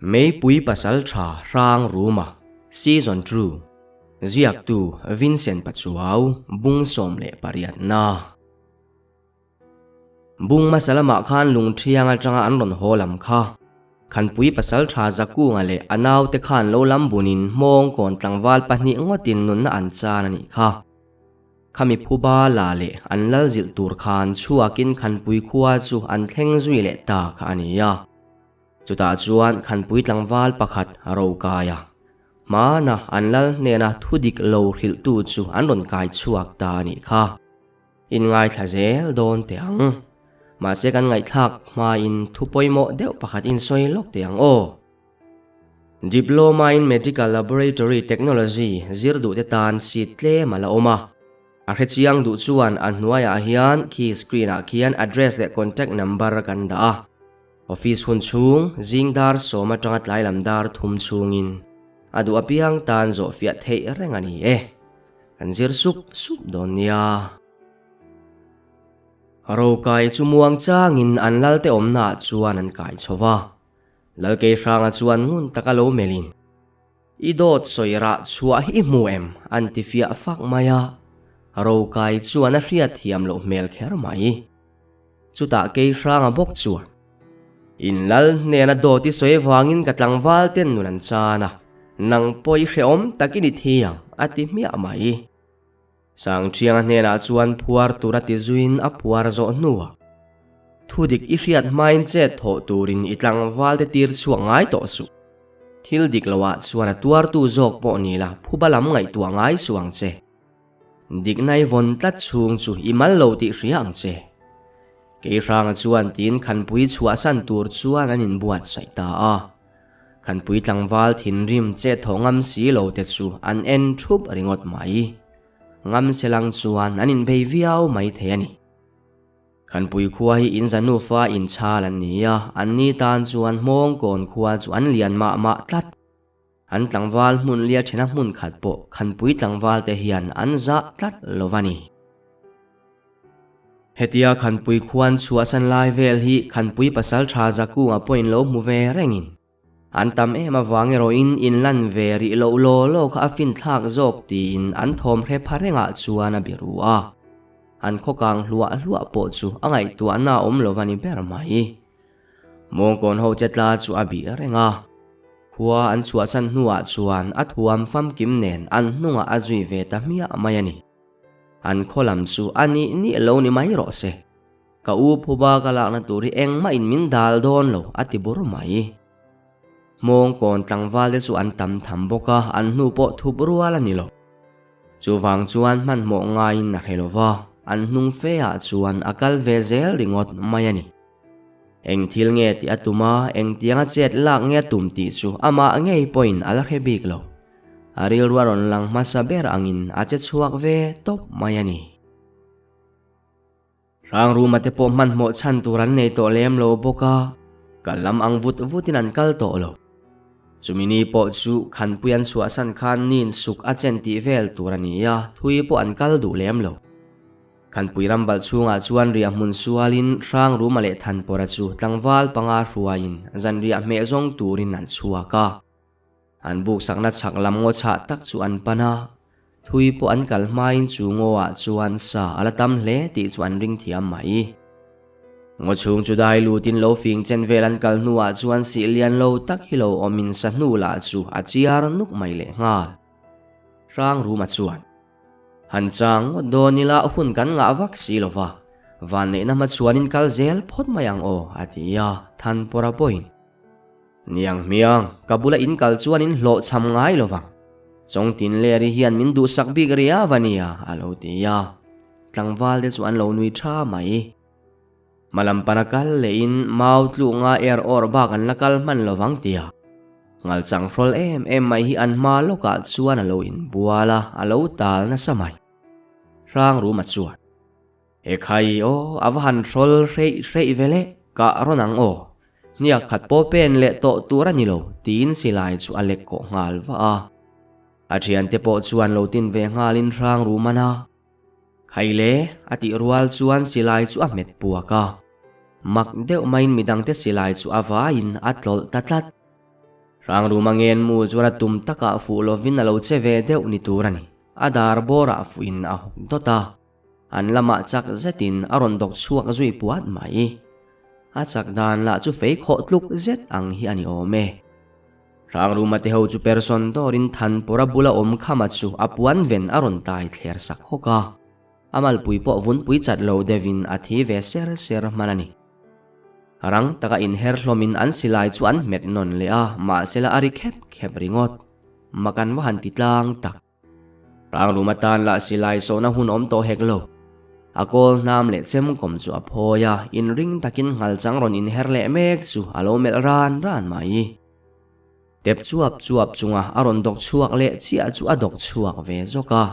Meipui Pasaltha Hrang Ruma, Season Two, Ziaktu Vincent Pachuau, Bung 18 na. Bung hmasa lamah khan lungthiang atanga an rawn haw lam kha. Khanpui Pasaltha Zakunga leh a naute khan lo lam bunin hmawng kawn tlangval pahnih ngawtin nunna an chan a nih kha. Khami phuba la leh an lal zilh tur khan chhuakin Khanpui khua chu an thleng zui leh ta kha a ni a. Chutah chuan Khanpui tlangval pakhat Rokaia, hmana an lal hnena thudik lo hrilhtu chu an rawn kai chhuak ta a nih kha. Inngaithla zel dawn teh ang. Mahse kan ngaihthlak hmain thu pawimawh deuh pakhat insawi lawk teh ang aw. Diploma in Medical Laboratory Technology zir duhte tan seat tlem a la awm a. A hrechiang duh chuan a hnuaiah hian khi screen ah khian address leh contact number kan dah a. Office hun chhung, zing dar sawm atanga tlai lam dar thum chhungin a duh apiang tan zawhfiah theih reng a ni e. Kan zir sup sup dawn nia. Rokai chu muang changin an lalte awmnaah chuan an kai chho va. Lalkeihranga chuan ngun taka lo melhin, I dawt sawi rah chhuah hi i hmu em? an ti fiah fak mai a. Rokai chuan a hriat thiam loh hmel kher mai. Chutah Keihranga bawk chuan, In lal hnena dawt i sawi vangin ka tlangval ten nun an chan a, nang pawh i hrehawm takin i thi ang, a ti hmiah mai. Sangṭhianga hnenah chuan phuar tura ti zuiin a phuar zawh hnuah, Thudik i hriat hmain chet thawh turin i tlangvalte tir chhuak ngai tawh suh. Thil dik loah chuan a tuartu zawk pawh ni la phuba lam ngaihtuah ngai suh ang che. Dikna i vawn tlat chhung chu i mal lo tih hria ang che. Keihranga chuan tiin khanpui chhuahsan tur chuan an inbuatsaih ta a. Khanpui tlangval thinrim che thaw ngam si lo te chu an en thup ringawt mai. Ngam selang chuan an inbei viau mai thei a ni. Khanpui khua hi in zanufa inchhal an ni a, an ni tan chuan Hmawngkawn khua chu an lian mah mah tlat. An tlangval hmun lia thena hmun khat pawh Khanpui tlangval te hian an zah tlat lo va ni. Hetia Khanpui khuan chhuahsan lai vel hi Khanpui pasaltha Zakunga pawhin lo hmu ve rengin an tam em avang erawhin in lan ve rih loh law law kha a finthlak zawk tiin an thawm hre pha rengah chuan a biru a. An khawkang hluah hluah pawh chu a ngaihtuahna a awm lo va ni ber mai. Mawngkawn ho chetla chu a bih reng a. Khua an chhuahsan hnuah chuan a thuam famkim nen an hnungah a zui ve ta hmiah mai a ni. An khaw lam chu a nih nih lo ni mai rawh se. Ka u phuba ka lakna tur hi engmah in min dal dawn lo a ti bur mai. Hmawngkawn tlangval te chu an tam tham bawk a, an hnu pawh thup rual a ni lo. Chuvang chuan hmanhmawh ngaiin a hre lo va, an hnung fe ah chuan a kal ve zel ringawt mai a ni. Eng thil nge tih a tum a, engtiang a chet lak nge a tum tih chu amah ngei pawhin a la hre bik lo. A rilru a rawn lang hmasa ber angin a che chhuak ve tawp mai a ni. Hrangruma te pawh hmanhmawh chhan tur an nei tawh lem lo bawk a, kal lam ang vut vutin an kal tawh lo. Chumi ni pawh chu Khanpui an chhuahsan khan nin suk a chen tih vel tur a ni a, thui pawh an kal duh lem lo. Khanpui rambalh chhungah chuan riah hmun sualin Hrangruma leh Thanpawra chu tlangval panga hruaiin zanriah hmeh zawng turin an chhuak a. An buk sakna chhak lam ngaw chhah tak chu an pan a, thui pawh an kal hmain chu ngawah chuan sa a la tam hle tih chu an ring thiam mai. Ngaw chhung chu dai lutin lo fing chen vel an kal hnuah chuan sih lian lo tak hi lo awmin sa hnu lah chu a chiar nuk mai leh nghal. Hrang Ruma chuan, Han chang ngawt dawn ila hun kan ngah vak si lo va, vanneihna hmachhuanin kal zel phawt mai ang aw, a ti a, Thanpawra pawhin. Niang hmiang, ka bula in kal chuan in hlawh chham ngai lo vang. Chawngtin Larry hian min duhsak bik riau a nia, a lo ti a. Tlangval te chu an lo nui tha mai. Hmalam pana kal lehin mau tluk nga er awr bak an la kal hman lo vang tia. Ngal chang hrawl em em mai hi an hma lawkah chuan a lo inbual a, a lo tal nasa mai. Hrang Ruma chuan. Ekhai aw, a va han hrawl hreih hreih ve le, kah rawn ang aw. Hniak khat pawh pen leh tawh tur a ni lo, tiin silai chu a lek kawh nghal va a. A thiante pawh chuan lo tin ve nghalin hrang ru man a. Khai le, a tih rual chuan silai chu a hmet puak a. Mak deuh maiin midangte silai chu a vaiin a tlawlh ta tlat. Hrangruma ngen mu chuan a tum takah fuh lovin a lo che ve deuh ni tur a ni. A dar bawrah fuhin a hawk dawt a. An lamah chak zetin a rawn dawk chhuak zui puat mai. A chak dan lah chu fei khawh tluk zet ang hi a ni awm e. Hrangruma te ho chu person dawrin Thanpawra bula awm khama chu a puan ven a rawn tai thler sak hawk a. A malpui pawh vunpui chat lo deuhin a thi ve ser ser hman a ni. Rang taka inher hlawmin an silai chu an hmet nawn leh a, mahsela a ri khep khep ringawt. Mak an va han ti tlang tak. Ranglum atan lah silai sawhna hun awm tawh hek lo. A kawl hnam leh chem kawm chu a phawi a, inring takin nghal chang rawn inher leh mek chu a lo melh ran ran mai. Tep chuap chuap chunga a rawn dawk chhuak leh chiah chu a dawk chhuak ve zawk a.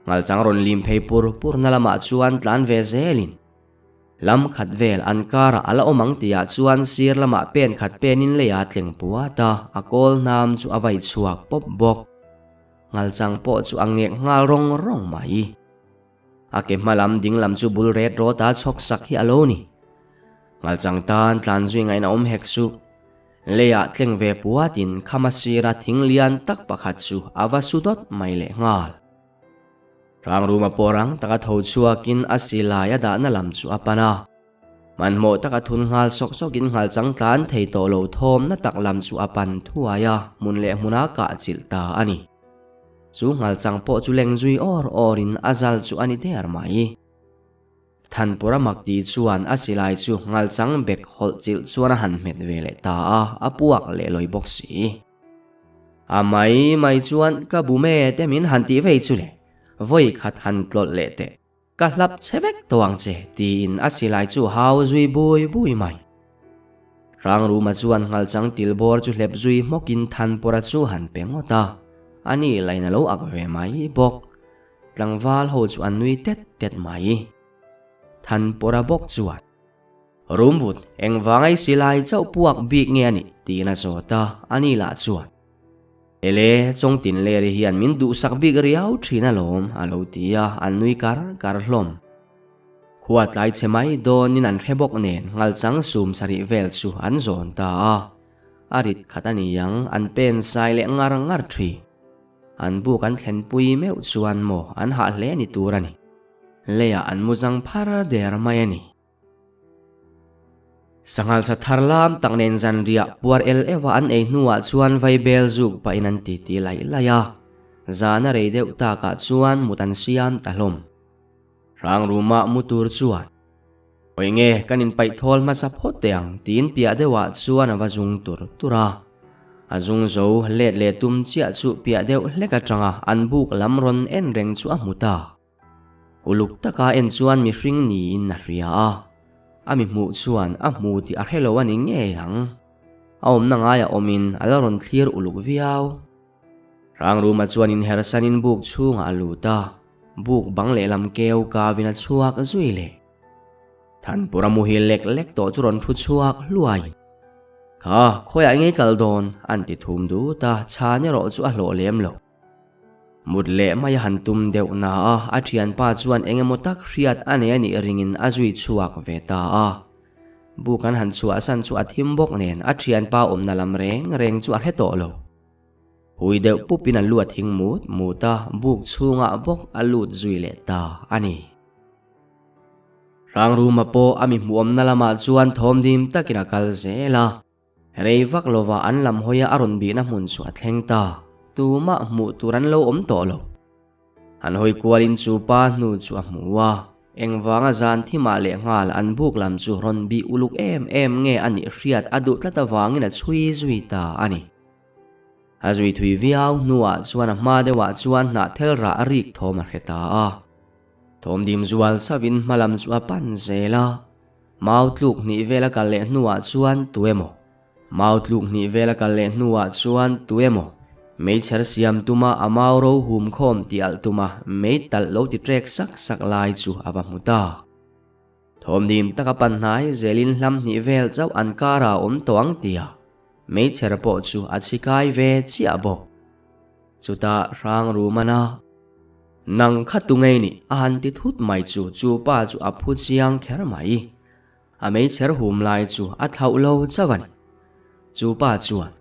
Nghal chang rawn lim phei pur pur na lamah chuan tlan ve zelin. Lam khat vel an karah a la awm ang tihah chuan sir lamah pen khat penin lei a tleng puat a, a kawl hnam chu a vai chhuak pawp bawk. Ngalchang pawh chu a ngek nghal rawng rawng mai. A ke hma lam ding lam chu bul ret rawt a chhawk sak hi a lo ni. Ngalchang tan tlan zui ngaihna awm hek suh. Leiah tleng ve puatin khama sira thing lian tak pakhat chu a va su dawt mai leh nghal. Rangruma pawh rang taka tho chhuakin a silai a dahna lam chu a pan a. Hmanhmawh taka thun nghal sawk sawkin nghal changtlan thei tawh lo thawmna tak lam chu a pan thuai a, hmun leh hmuna kah chilh ta a ni. Chu nghal chang pawh chu leng zui awr awrin a zal chu a ni der mai. Thanpura mak ti chuan a silai chu nghal chang bek hawlh chilh chuan a han hmet ve leh ta a, a puak leh lawi bawk si. A mai mai chuan ka bu me te min han tih vei chu le, vawi khat han tlawlh leh teh, ka hlap che vek tawh ang che tiin a silai chu hau zui bui bui mai. Hrangruma chuan nghalchang tilbawr chu hlep zui hmawkin Thanpawra chu han pe ngawt a, ani lain a lo ak ve mai bawk. Tlangval ho chu an nui tet tet mai. Thanpawra bawk chuan. Rumvut, engvang ai silai chauh puak bik nge a nih? tiin a zawt a, ani lah chuan, Ele, Chawngtin Leri hian min duhsak bik riau thin alawm, a lo ti a, an nui kar kar hlawm. Khua tlai chhe mai dawnin an hre bawk nen ngalchang sum sarih vel chu an zawn ta a, a rit khat a ni ang, an pen sai leh ngar ngar thin. An buk an thlenpui meuh chuan maw an hah hle ni tur a ni. Leiah an mu zang phar der mai a ni. Sanghal sa thar lam tak nen zanriah puar el euh a an ei hnuah chuan vaibel zuk pahin an titi laih laih a. Zan a rei deuh takah chuan mut an siam ta hlawm. Hrangruma mu tur chuan, Hawi nge kan inpaih thawl hmasa phawt teh ang tiin piah deuhah chuan a va zung tur tur a. A zung zo let leh tum chiah chu piah deuh hlek atanga an buk lam rawn en reng chu a hmu ta. Uluk taka en chuan mihring niin a hria a, a mi hmuh chuan a hmu tih a hre lo a ni ngei ang. A awmna ngaiah awmin a la rawn thlir uluk viau. Hrangruma chuan inhersanin buk chhungah a lut a, buk bang lehlam keu kavin a chhuak zui leh. Thanpura muhil lek lek tawh chu rawn thu chhuak hluai. Kha, khawiah ngei kal dawn? an ti thum dut a, chhan erawh chu a hlawh lem lo. Mut leh mai a han tum deuh na a, a thianpa chuan eng emaw tak hriat a nei a nih ringin a zui chhuak ve ta a. Buk an han chhuahsan chu a thim bawk nen a thianpa awmna lam reng reng chu a hre tawh lo. Hui deuh pupin a lu a thing mut mut a, buk chhungah bawk a lut zui leh ta a ni. Hrangruma pawh a mi hmuhawmna lamah chuan thawm dim takin a kal zel a. Rei vak lova an lam hawia a rawn bihna hmun chu a thleng ta. Tumah hmuh tur an lo awm tawh lo. An hawi kualin chu pa hnu chu a hmu a. Engvanga zan thimah leh nghal an buk lam chu rawn bih uluk em em nge a nih hriat a duh tlat avangin a chhui zui ta a ni. A zui thui viau hnuah chuan a hma deuhah chuan hnahthel rah a rik thawm a hre ta a. Thawmdim zual savin hmalam chu a pan zel a, mau tluk hnih vel a kal leh hnuah chuan tu emaw? Mau tluk hnih vel a kal leh hnuah chuan tu emaw? Meichher siam tuma a mau ro hum khawm tih alh tuma mei talh lo ti trek sak sak lai chu a va hmu ta. Thawmdim taka pan hnai zelin hlam hnih vel chauh an karah a awm tawh ang tia meichher pawh chu a chhi kai ve chiah bawk. Chutah Hrangrumana nang kha tu ngei nih a han ti thut mai chu chu pa chu a phu chiang kher mai. A meichher hum lai chu a thlauh lo chauh a ni. Chu pa chuan.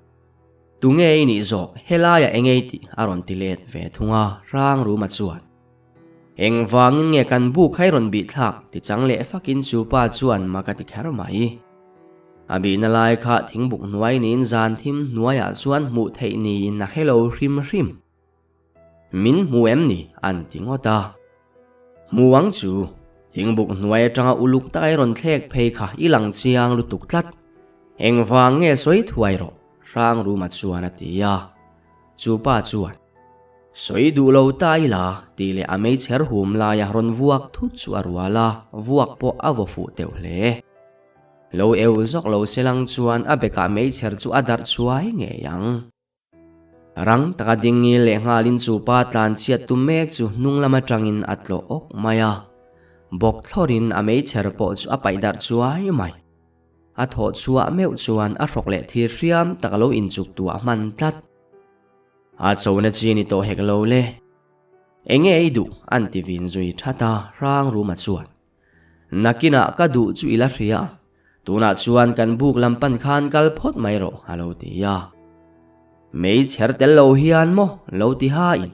Tunge i nih zawk, helaiah enge i tih? a rawn ti let ve thung a, Hrangruma chuan. Engvangin nge kan buk kha i rawn bih thlak? ti chang leh fakin chu pa chuan mak a ti kher mai. A bihna lai kha thingbuk hnuai niin zan thim hnuaiah chuan hmuh theih niin a hre lo hrim hrim. Min hmu em ni? an ti ngawt a. Hmu ang chu, thingbuk hnuai atanga uluk taka i rawn thlek phei kha i lang chiang lutuk tlat. Engvang nge sawi thuai rawh? Hrangruma chuan a ti a. Chu pa chuan, Sawi duh lo ta ila tih leh a meichher hum laia rawn vuak thut chu a rual a, vuak pawh a vaw fuh teuh hle. Lo eu zawk lo selang chuan a bekah meichher chu a darh chhuai ngei ang. Rang taka ding ngil leh nghalin chu pa tlan chhiat tum mek chu hnung lam atangin a tlawh awk mai a. Bawk thlawrin a meichher pawh chu a paih darh chuai mai. A thawh chhuah meuh chuan a hrawk leh thir hriam tak a lo inchuk tuah hman tlat. A chona chi ni tawh hek lo le. Enge ei duh an ti vin zui that a, hrang ruma chuan. Nakinah ka duh chu i la hria ang. Tunah chuan kan buk lam pan khan kal phawt mai rawh a lo ti a. Mei chher tel lo hian maw lo ti hain.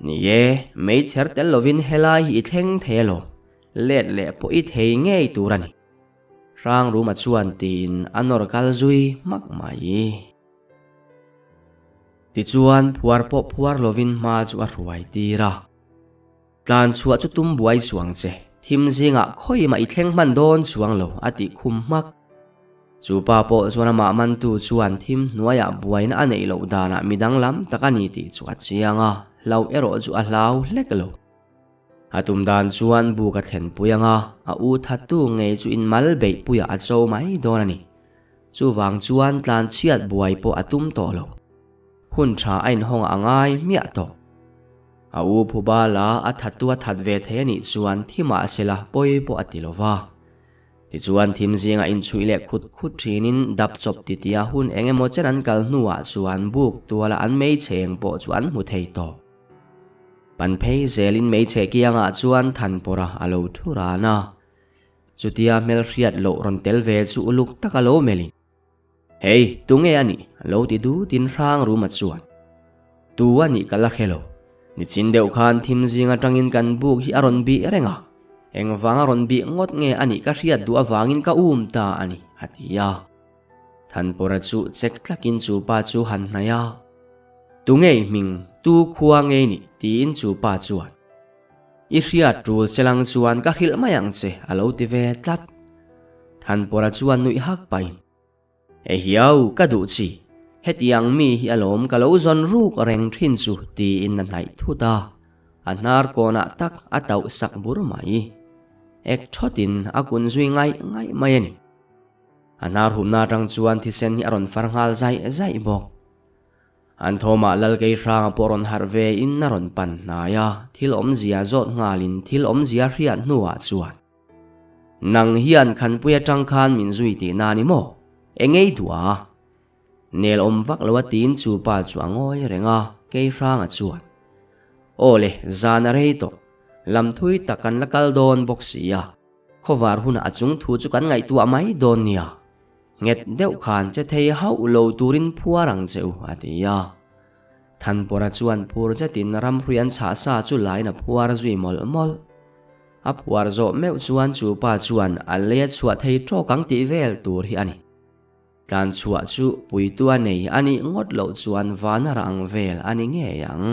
Ni e, mei chher tel lovin helai hi i thleng thei alawm, let leh pawh i thei ngei tur a ni. Hrangruma chuan tiin a nawr kal zui hmak mai. Tichuan phuar pawh phuar lovin hma chu a hruai tir a. Tlan chhuah chu tum buai suang che, thim zingah khawi mah i thleng hman dawn chuang lo a tih khum hmak. Chu pa pawh chuan amah mantu chuan thim hnuaiah buaina a neih loh danah mi danglam tak a ni tih chu a chiang a, hlauh erawh chu a hlau hlek lo. A tum dan chuan buk a thlen pui ang a, a u thattu ngei chu inmal beih puiah a cho mai dawn a ni. Chuvang chuan tlan chhiat buai pawh a tum tawh lo. Hun tha a inhawng a ngai hmiah tawh. A u Phubala a thattu a that ve thei a nih chuan thi mah sela pawi pawh a ti lo va. Tichuan thim zingah inchhuih leh khut khut thinin dap chawp titia hun eng emaw chen an kal hnuah chuan buk tuala an meichheng pawh chu an hmu thei tawh. Pan phei zelin meichhe kiangah chuan Thanpawra a lo thu ran a. Chutia hmelhriat loh rawn tel ve chu uluk tak a lo melhin. Hei, tunge a nih? Lo ti dutin hrang ruma chuan. Tu a nih ka la hre lo. Nichin deuh khan thim zing atangin kan buk hi a rawn bih reng a. Engvang a rawn bih ngawt nge a nih ka hriat duh avangin ka um ta a ni, a ti a. Thanpawra chu chek tlakin chu pa chu han hnaih a. Tunge i hming, tu khua nge i nih? tiin chu pa chuan. I hriat tul selang chuan ka hrilh mai ang che, a lo ti ve tlat. Thanpawra chuan nuih hak pahin, E hiau, ka duh chi, hetiang mi hi alawm ka lo zawn ruk reng thin chu, tiin a hnaih thut a, a hnar kawnah tak a tauh sak bur mai. Ek thawtin a kun zui ngaih ngaih mai a ni. A hnar humna atang chuan thisen hi a rawn far nghal zaih zaih bawk. An thawmah Lalkei hranga pawh rawn harh ve in a rawn pan hnai a, thil awmzia zawt nghalin thil awmzia hriat hnuah chuan, Nang hian Khanpui atang khan min zui tih na ni maw? Engei duh a? Nel awm vak lo a tiin chu pa chu a ngawi reng a, Kei hranga chuan, Aw le, zan a rei tawh, lam thui tak kan la kal dawn bawk si a, khawvar hunah a chung thu chu kan ngaihtuah mai dawn nia. Nghet deuh khan che thei hauh lo turin phuar ang che u, a ti a. Thanpawra chuan phur zetin ramhrui an chhah sa chu lain a phuar zui mawlh mawlh. A phuar zawh meuh chuan chu pa chuan a lei a chhuah thei tawk ang tih vel tur hi a ni. Tlan chhuah chu puitu a nei a nih ngawt loh chuan vana rah ang vel a ni ngei ang.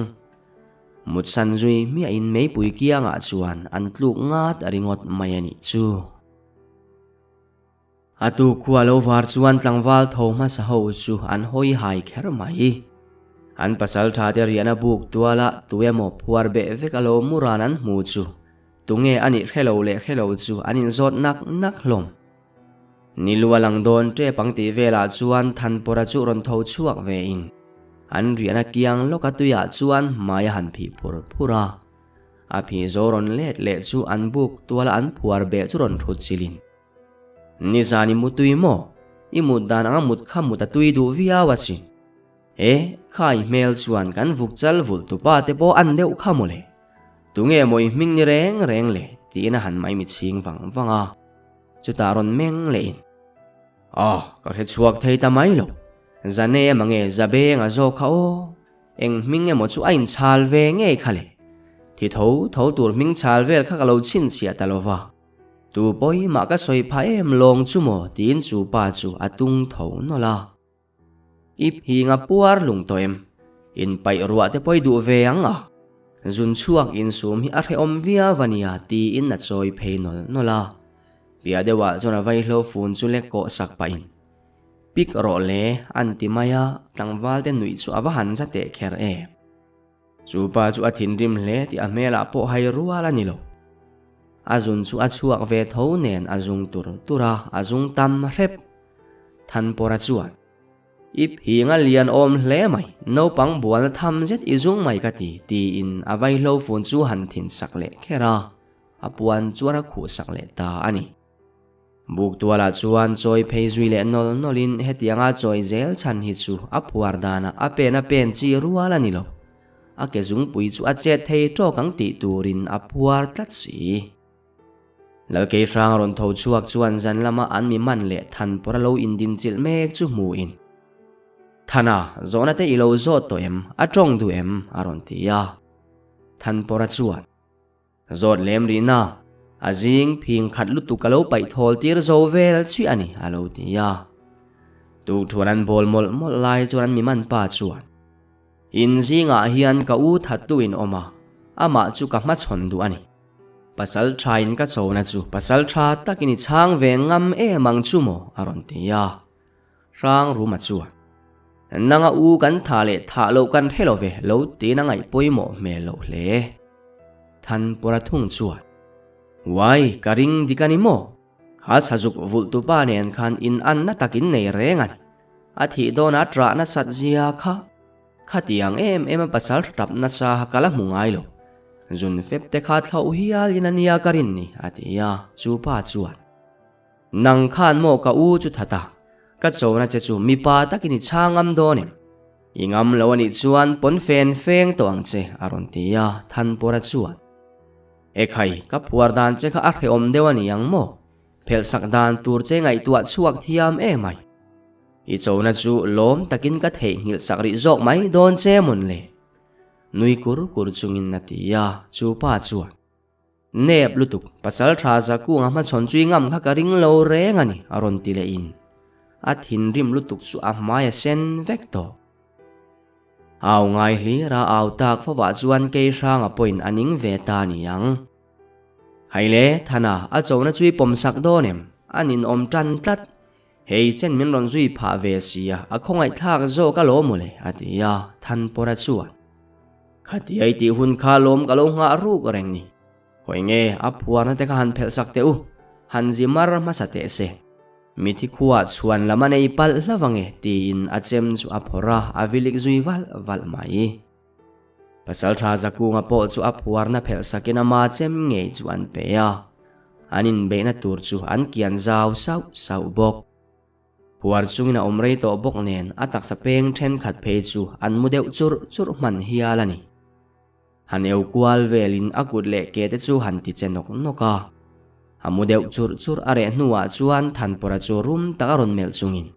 Mutsan zui hmiahin meipui kiangah chuan an tluk ngat ringawt mai a nih chu. A tu khua lo var chuan tlangval tho hmasa ho chu an hawi hai kher mai. An pasal tha te riahna buk tuala tu emaw phuar beh vek a lo mu ran an hmu chu tunge a nih hrelo leh hrelo chu an inzawt nak nak hlawm. Ni lu a lang dawn tep ang tih velah chuan Thanpawra chu rawn tho chhuak ve in an riahna kiang lawka tuiah chuan hmai a han phih phur phur a. A phih zo rawn let leh chu an buk tuala an phuar beh chu rawn thut chilhin. Nizan i mu tui maw? I mut dan anga mut kha mut a tui duh viau a sin. E, kha i hmel chuan kan vuk chal vulh tupa te pawh an deuh kha mawle. Tunge maw i hming ni reng reng le? tiin a han mai mi chhing vang vang a. Chutah rawn meng leh in. Ah, ka hre chhuak thei ta mai lo. Zane mange Zabenga zawk kha aw. Eng hming emaw chu a inchhal ve ngei kha le. Thi tho tho tur hming chhal vel kha ka lo chhinchhiah ta lo va. Tu pawimah ka sawi phah em lawng chu maw tiin chu pa chu a tung tho nawlh a. I phing a puar lung tawh em? Inpaih ruah te pawh i duh ve ang a? Zun chhuak insum hi a hrehawm viau a nia tiin a chawi phei nawlh nawlh a. Piah deuhah chuan a vaihlo fun chu lek kawh sak pahin, Pik rawh le, an ti mai a, tlangval te nuih chu a va han za teh kher e. Chu pa chu a thinrim hle tih a hmelah pawh hai rual a ni lo. A zun chu a chhuak ve tho nen a zung tur tur a, a zung tam hrep. Thanpawra chuan, I phing a lian awm hle mai, naupang bualna tham zet i zung mai ka ti, tiin a vaihlo fun chu han thin sak leh kher a, a puan chuan a khuh sak leh ta a ni. Buk tualah chuan chawi phei zui leh nawl nawlin hetianga chawi zel chhan hi chu a phuar danah a pen a pen chi rual a ni lo. A ke zungpui chu a chet thei tawk ang tih turin a phuar tlat si. Lalkei hrang rawn tho chhuak chuan zan lama an mi man leh than pawr a lo indinchilh mek chu hmuin, Thana, zawhna te i lo zawt tawh em? A tawng duh em? a rawn ti a. Thanpawra chuan, Zawt lem rihna, a zing phing khat lutuk ka lo paih thawl tir zo vel chiah a ni, a lo ti a. Tukthuan an bawl mawlh mawlh lai chuan an mi man pa chuan, In zingah hian ka u thattu in awm a, amah chu ka hmachhawn duh a ni. Pasal tha in ka chona chu pasal tha takin i chhang ve ngam em ang chu maw? a rawn ti a. Hrang Ruma chuan, Nanga u kan tha leh thah loh kan hre lo ve, lo tiin a ngaih pawimawh hmel loh hle. Thanpawra thung chuan, Uai, ka ring dik a ni maw? Kha sazuk vulh tupa nen khan in anna takin nei reng a ni. A thih dawnah ṭah nasat zia kha. Khatiang em em a pasal tap nasa ha ka la hmu ngai lo. Zun fep te kha thlauh hial in a nia ka rin ni, a ti a, chu pa chuan, Nang khan maw ka u chu that a, ka chona che chu mipa takin i chhang ngam dawn em? I ngam lo a nih chuan pawn fen feng tawh ang che, a rawn ti a, Thanpawra chuan, Ekhai, ka phuar dan che kha a hrehawm deuh a ni ang maw? Phelhsak dan tur che ngaihtuah chhuak thiam em ai. I chona chu lawm takin ka theihnghilh sak rih zawk mai dawn che mawn le? Nui kur kur chungin a ti a, chu pa chuan, Nep lutuk, pasal tha Zakunga hmachhawn chui ngam kha ka ring lo reng a ni, a rawn ti leh in. A thinrim lutuk chu a hmai a sen vek tawh. Au ngai hlir a au tak fovah chuan kei hranga pawhin a ning ve ta ni ang. Haile, Thana, a chona chu i pawm sak dawn em? A ninawm tan tlat. Hei chen min rawn zui phah ve sia, a khawngaihthlak zawk alawm mawle, a ti a, Thanpawra chuan. Khatia i tih hun kha lawm ka lo nghah ruk reng ni. Khawi nge, a phuarna te kha han phelh sak teh u, han zi mar hmasa teh se. Mithi khuah chhuan lam a nei palh hlauh ange, tiin a chem chu a phawrh a, a vilik zui valh valh mai. Pasalṭha Zakunga pawh chu a phuarna phelh sakin ama chem ngei chu an pe a, an inbeihna tur chu an kian zau sauh sauh bawk. Phuar chungin a awm rei tawh bawk nen a taksa peng ṭhenkhat phei chu an mu deuh churh churh hman hial a ni. Han eu kual velin a kut leh ke te chu han ti che nawk nawk a. A mu deuh churh churh a reh hnuah chuan Thanpawra chu rum taka rawn melh chungin,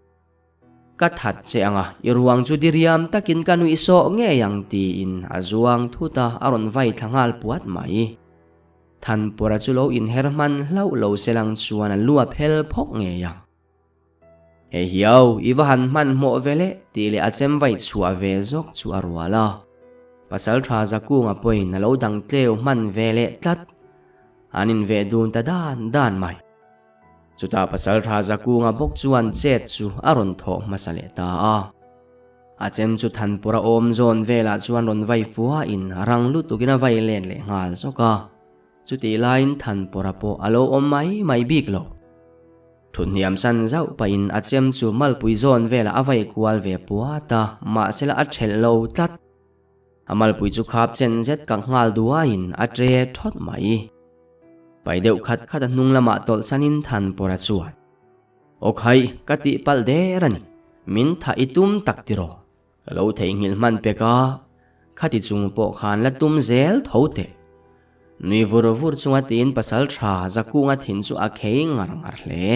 Ka that che ang a, i ruang chu diriam takin ka nuih sawh ngei ang tiin a zuang thut a, a rawn vai thla nghal puat mai. Thanpawra chu lo inher hman hlauh lo se lang chuan a lu a phel phawk ngei ang. He hiau, i va han hmanhmawh ve le tih leh a chem vai chhuah ve zawk chu a rual a. Pasalṭha Zakunga pawhin a lo dang tleu hman ve leh tlat. An inveh dun ta dan dan mai. Chutah Pasalṭha Zakunga bawk chuan chet chu a rawn thawh hmasa leh ta a. A chem chu Thanpura awm zawn velah chuan rawn vai fuain rang lutukin a vai len leh nghal zawk a. Chutih laiin Thanpura pawh a lo awm mai mai bik lo. Thuthniam san zauh pahin a chem chu malpui zawn velah a vai kual ve puat a, mahsela a ṭhelh lo tlat. A malpui chu khap chen zet kak nghal duaiin a ṭe ṭhawt mai. Pai deuh khat khat a hnung lamah tawlh sanin Thanpawra chuan, Aw khai, ka tih palh der a ni. Min thah i tum tak tiraw? Ka lo theihnghilh hman pek a, khati chung pawh khan la tum zel tho teh. Nui vur vur chunga tiin pasal tha Zakunga thin chu a khei ngar ngar hle.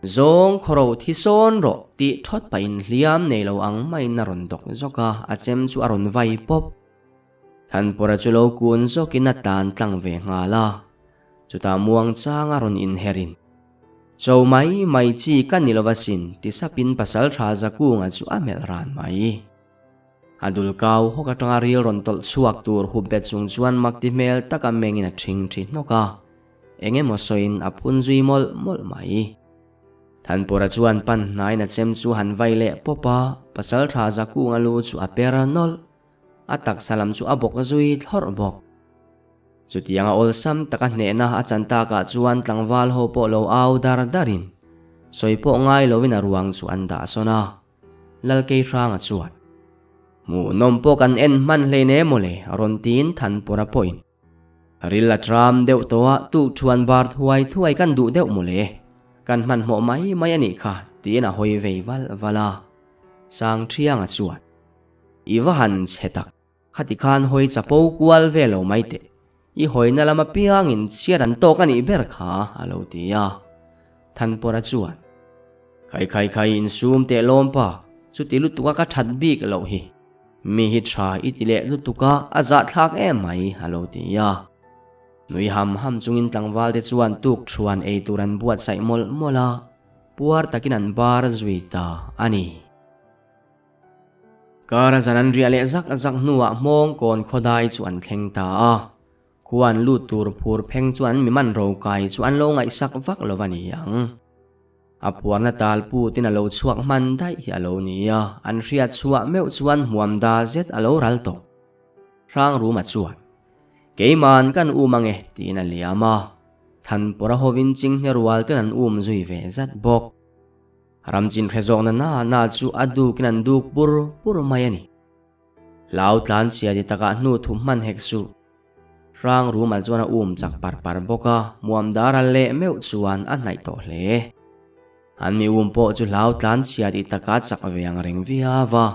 Zawng khawro thi sawn rawh tih thawt pahin hliam nei lo ang maiin a rawn dawk zawk a, a chem chu a rawn vai pawp. Thanpawra chu lo kun zawkin a tlan tlang ve nghal a, chutah muang chang a rawn inherin, Cho mai mai chi ka ni lo asin ti sapin Pasaltha Zakunga chu a melh ran mai. A dul kau hawk atanga ril rawn tawlh chhuak tur hup bet chung chuan makti hmel taka mengin a thing thi hnawk a. Eng emaw sawiin a phun zui mawlh mawlh mai. Thanpura chuan pan hnaiin a chem chu han vai leh pawp a, Pasaltha Zakunga lu chu a per nawlh. A taksa lam chu a bawk zui thlawrh bawk. Chutianga awlsam taka hnehna a chan takah chuan tlangval ho pawh lo au dar darin sawi pawh ngai loin a ruang chu an dah sawn a. Lalkeihranga chuan, Hmuhnawm pawh kan en hman hlein em mawle a rawn tiin Thanpura pawhin Ril a tram deuh tawh a, tuk thuan bar thuai thuai kan duh deuh mawle, kan hmanhmawh mai mai a nih kha tiin a hawi vei valh valh a. Sangthianga chuan, I va han chhe tak, khati khan hawi chapo kual ve lo mai teh, i hawina lam apiangin chhiat an tawk a nih ber kha a lo ti a. Thanpawra chuan, Khai khai khai insum teh lawm pa, chuti lutuka ka that bik loh hi. Mi hi tha i ti leh lutuk a, a zahthlak em mai, a lo ti a. Nui ham ham chungin tlangval te chuan tuk thuan ei tur an buatsaih mawlh mawlh a, puar takin an bar zui ta a ni. Kar a zan an riah leh zak zak hnuah hmawng kawn khawdai chu an thleng ta a. Khua an lut tur phur pheng chuan mi man ro kai chu an lo ngaihsak vak lo a ni ang. A phuarna tal putin a lo chhuak hman daih hi a lo ni a, an hriat chhuah meuh chuan hmuam da zet a lo ral tawh. Hrangruma chuan, Keiman kan um ange, tiin a liam a. Thanpawra hovin chinghne rual ten an um zui ve zat bawk. Ramchin hre zawkna na na chu a dukin an duk pur pur mai a ni. Hlau tlan chhia ti takah hnu thu hman hek suh. Hrang Ruma chuan a um chak par par bawk a, muam dar a leh meuh chuan a hnaih tawh hle. An mi um pawh chu hlau tlan chhia ti taka chak ve ang reng viau a.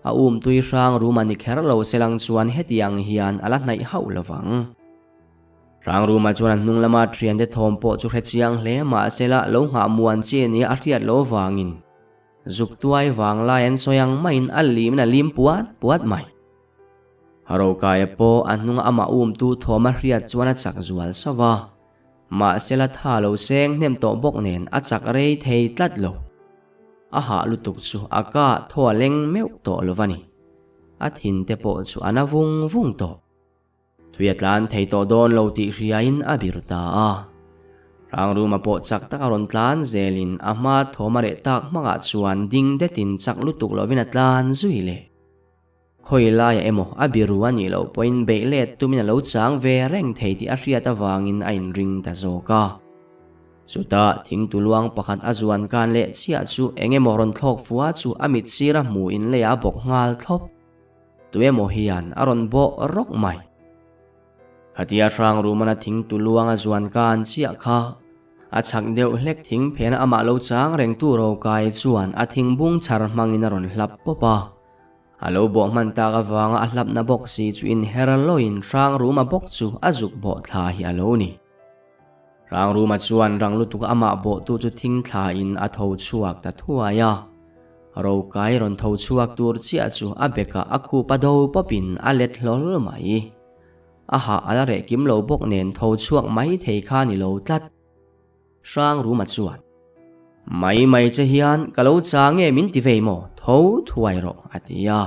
A um tui Hrang Ruma ni kher lo selang chuan hetiang hian a la hnaih hauh lo vang. Hrang Ruma chuan a hnung lama thiante thawm pawh chu hre chiang hle mahsela lo nghah muan chi nia a hriat lo vangin zuk tuai vang lai an sawi ang maiin a limin a lim puat puat mai. Rokaia pawh a hnunga amah umtu thawm a hriat chuan a chak zual sauh a, mahse la tha lo seng hnem tawh bawk nen a chak rei thei tlat lo. A hah lutuk chu a kah thaw a leng meuh tawh lo va ni. A thin te pawh chu a na vung vung tawh. Thui a tlan thei tawh dawn lo tih hriain a bir ta a. Hrangruma pawh chak taka rawn tlan zelin a hma thawm a reh tak hmangah chuan ding detin chak lutuk lovin a tlan zui leh. Khawi laiah emaw a biru a nih loh pawhin beih let tumin a lo chang ve reng thei tih a hriat avangin a inring ta zawk a. Chutah thingtu luang pakhat a zuan kan leh chiah chu eng emaw rawn thlawk fua chu a mit sira hmuhin leiah a bawk nghal thlawp. Tu emaw hian a rawn bawh rawk mai. Khatia hrang rumana thingtu luang a zuan kan chiah kha a chhak deuh hlek thing phena amah lo chang rengtu rokai chuan a thingbung chhar hmangin a rawn hlap pawp a. A lo bawh hman tak avanga a hlapna bawk si chu inher loin hrang ruma bawk chu a zuk bawh thla hi a lo ni. Hrang ruma chuan rang lutuk amah bawhtu chu thing thlain a tho chhuak ta thuai a. Rokai rawn tho chhuak tur chiah chu a bekah a khup a do pawpin a let hlawl mai. A hah a la reh kim lo bawk nen tho chhuak mai thei kha ni lo tlat. Hrang Ruma chuan, Mai mai che hian ka lo chang nge min ti vei maw? Tho thuai rawh, a ti a.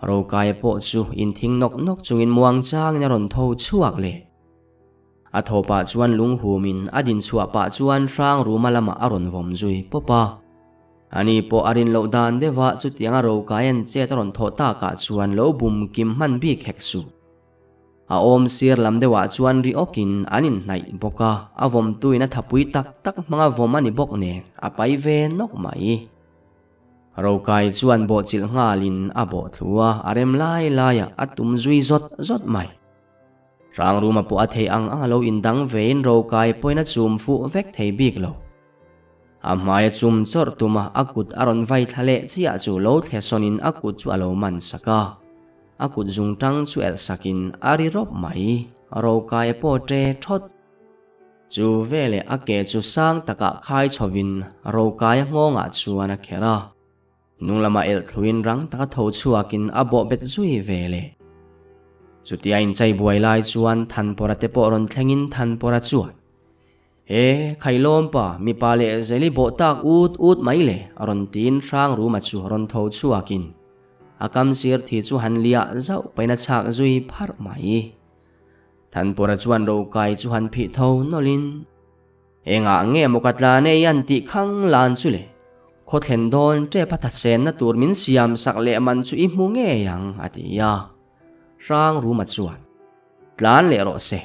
Rokaia pawh chu inthing nawk nawk chungin muang changin a rawn tho chhuak leh. A thaw pah chuan lunghumin a din chhuah pah chuan Hrang Ruma lamah a rawn vawm zui pawp a. Ani pawh a rin loh dan deuhah chutianga Rokaia'n chet a rawn thawh takah chuan lo bum kim hman bik hek suh. A awm sir lam deuhah chuan ri awkin an inhnaih bawk a, a vawmtuin a thapui tak tak hmanga vawm a ni bawk nen a pai ve nawk mai. Rokai chuan bawhchilh nghalin a bawh thlu a, a rem lai laiah a tum zui zawt zawt mai. Hrangruma pawh a theih ang ang a lo indang vein Rokai pawhin a chum fuh vek thei bik lo. A hmai a chum chawrh tum a, a kut a rawn vai thla leh chiah chu lo thle sawnin a kut chu a lo man sak a. A kut zung tang chu elh sakin a ri rawp mai, Rokai pawh ṭe ṭhawt. Chu veleh a ke chu sang takah khai chhovin Rokaia nghawngah chuan a kherh a. Hnung lamah elh thluin rang taka tho chhuakin a bawh bet zui ve le. Chutia inchei buai lai chuan Thanpawra te pawh rawn thlengin Thanpawra chuan, E, Khailawmpa, mipa leh Zeli bawh tak ut ut mai le, a rawn tiin Hrangruma chu rawn tho chhuakin a kam sir thi chu han liah zauh pahin a chhak zui pharh mai. Thanpawra chuan rokai chu han phih tho nawlhin, Engah nge maw ka tlan ei an tih khang lan chu le? Khaw thlen dawn tep a thatsenna tur min siam sak leh man chu i hmu ngei ang, a ti a. Hrang Ruma chuan, Tlan leh rawh se,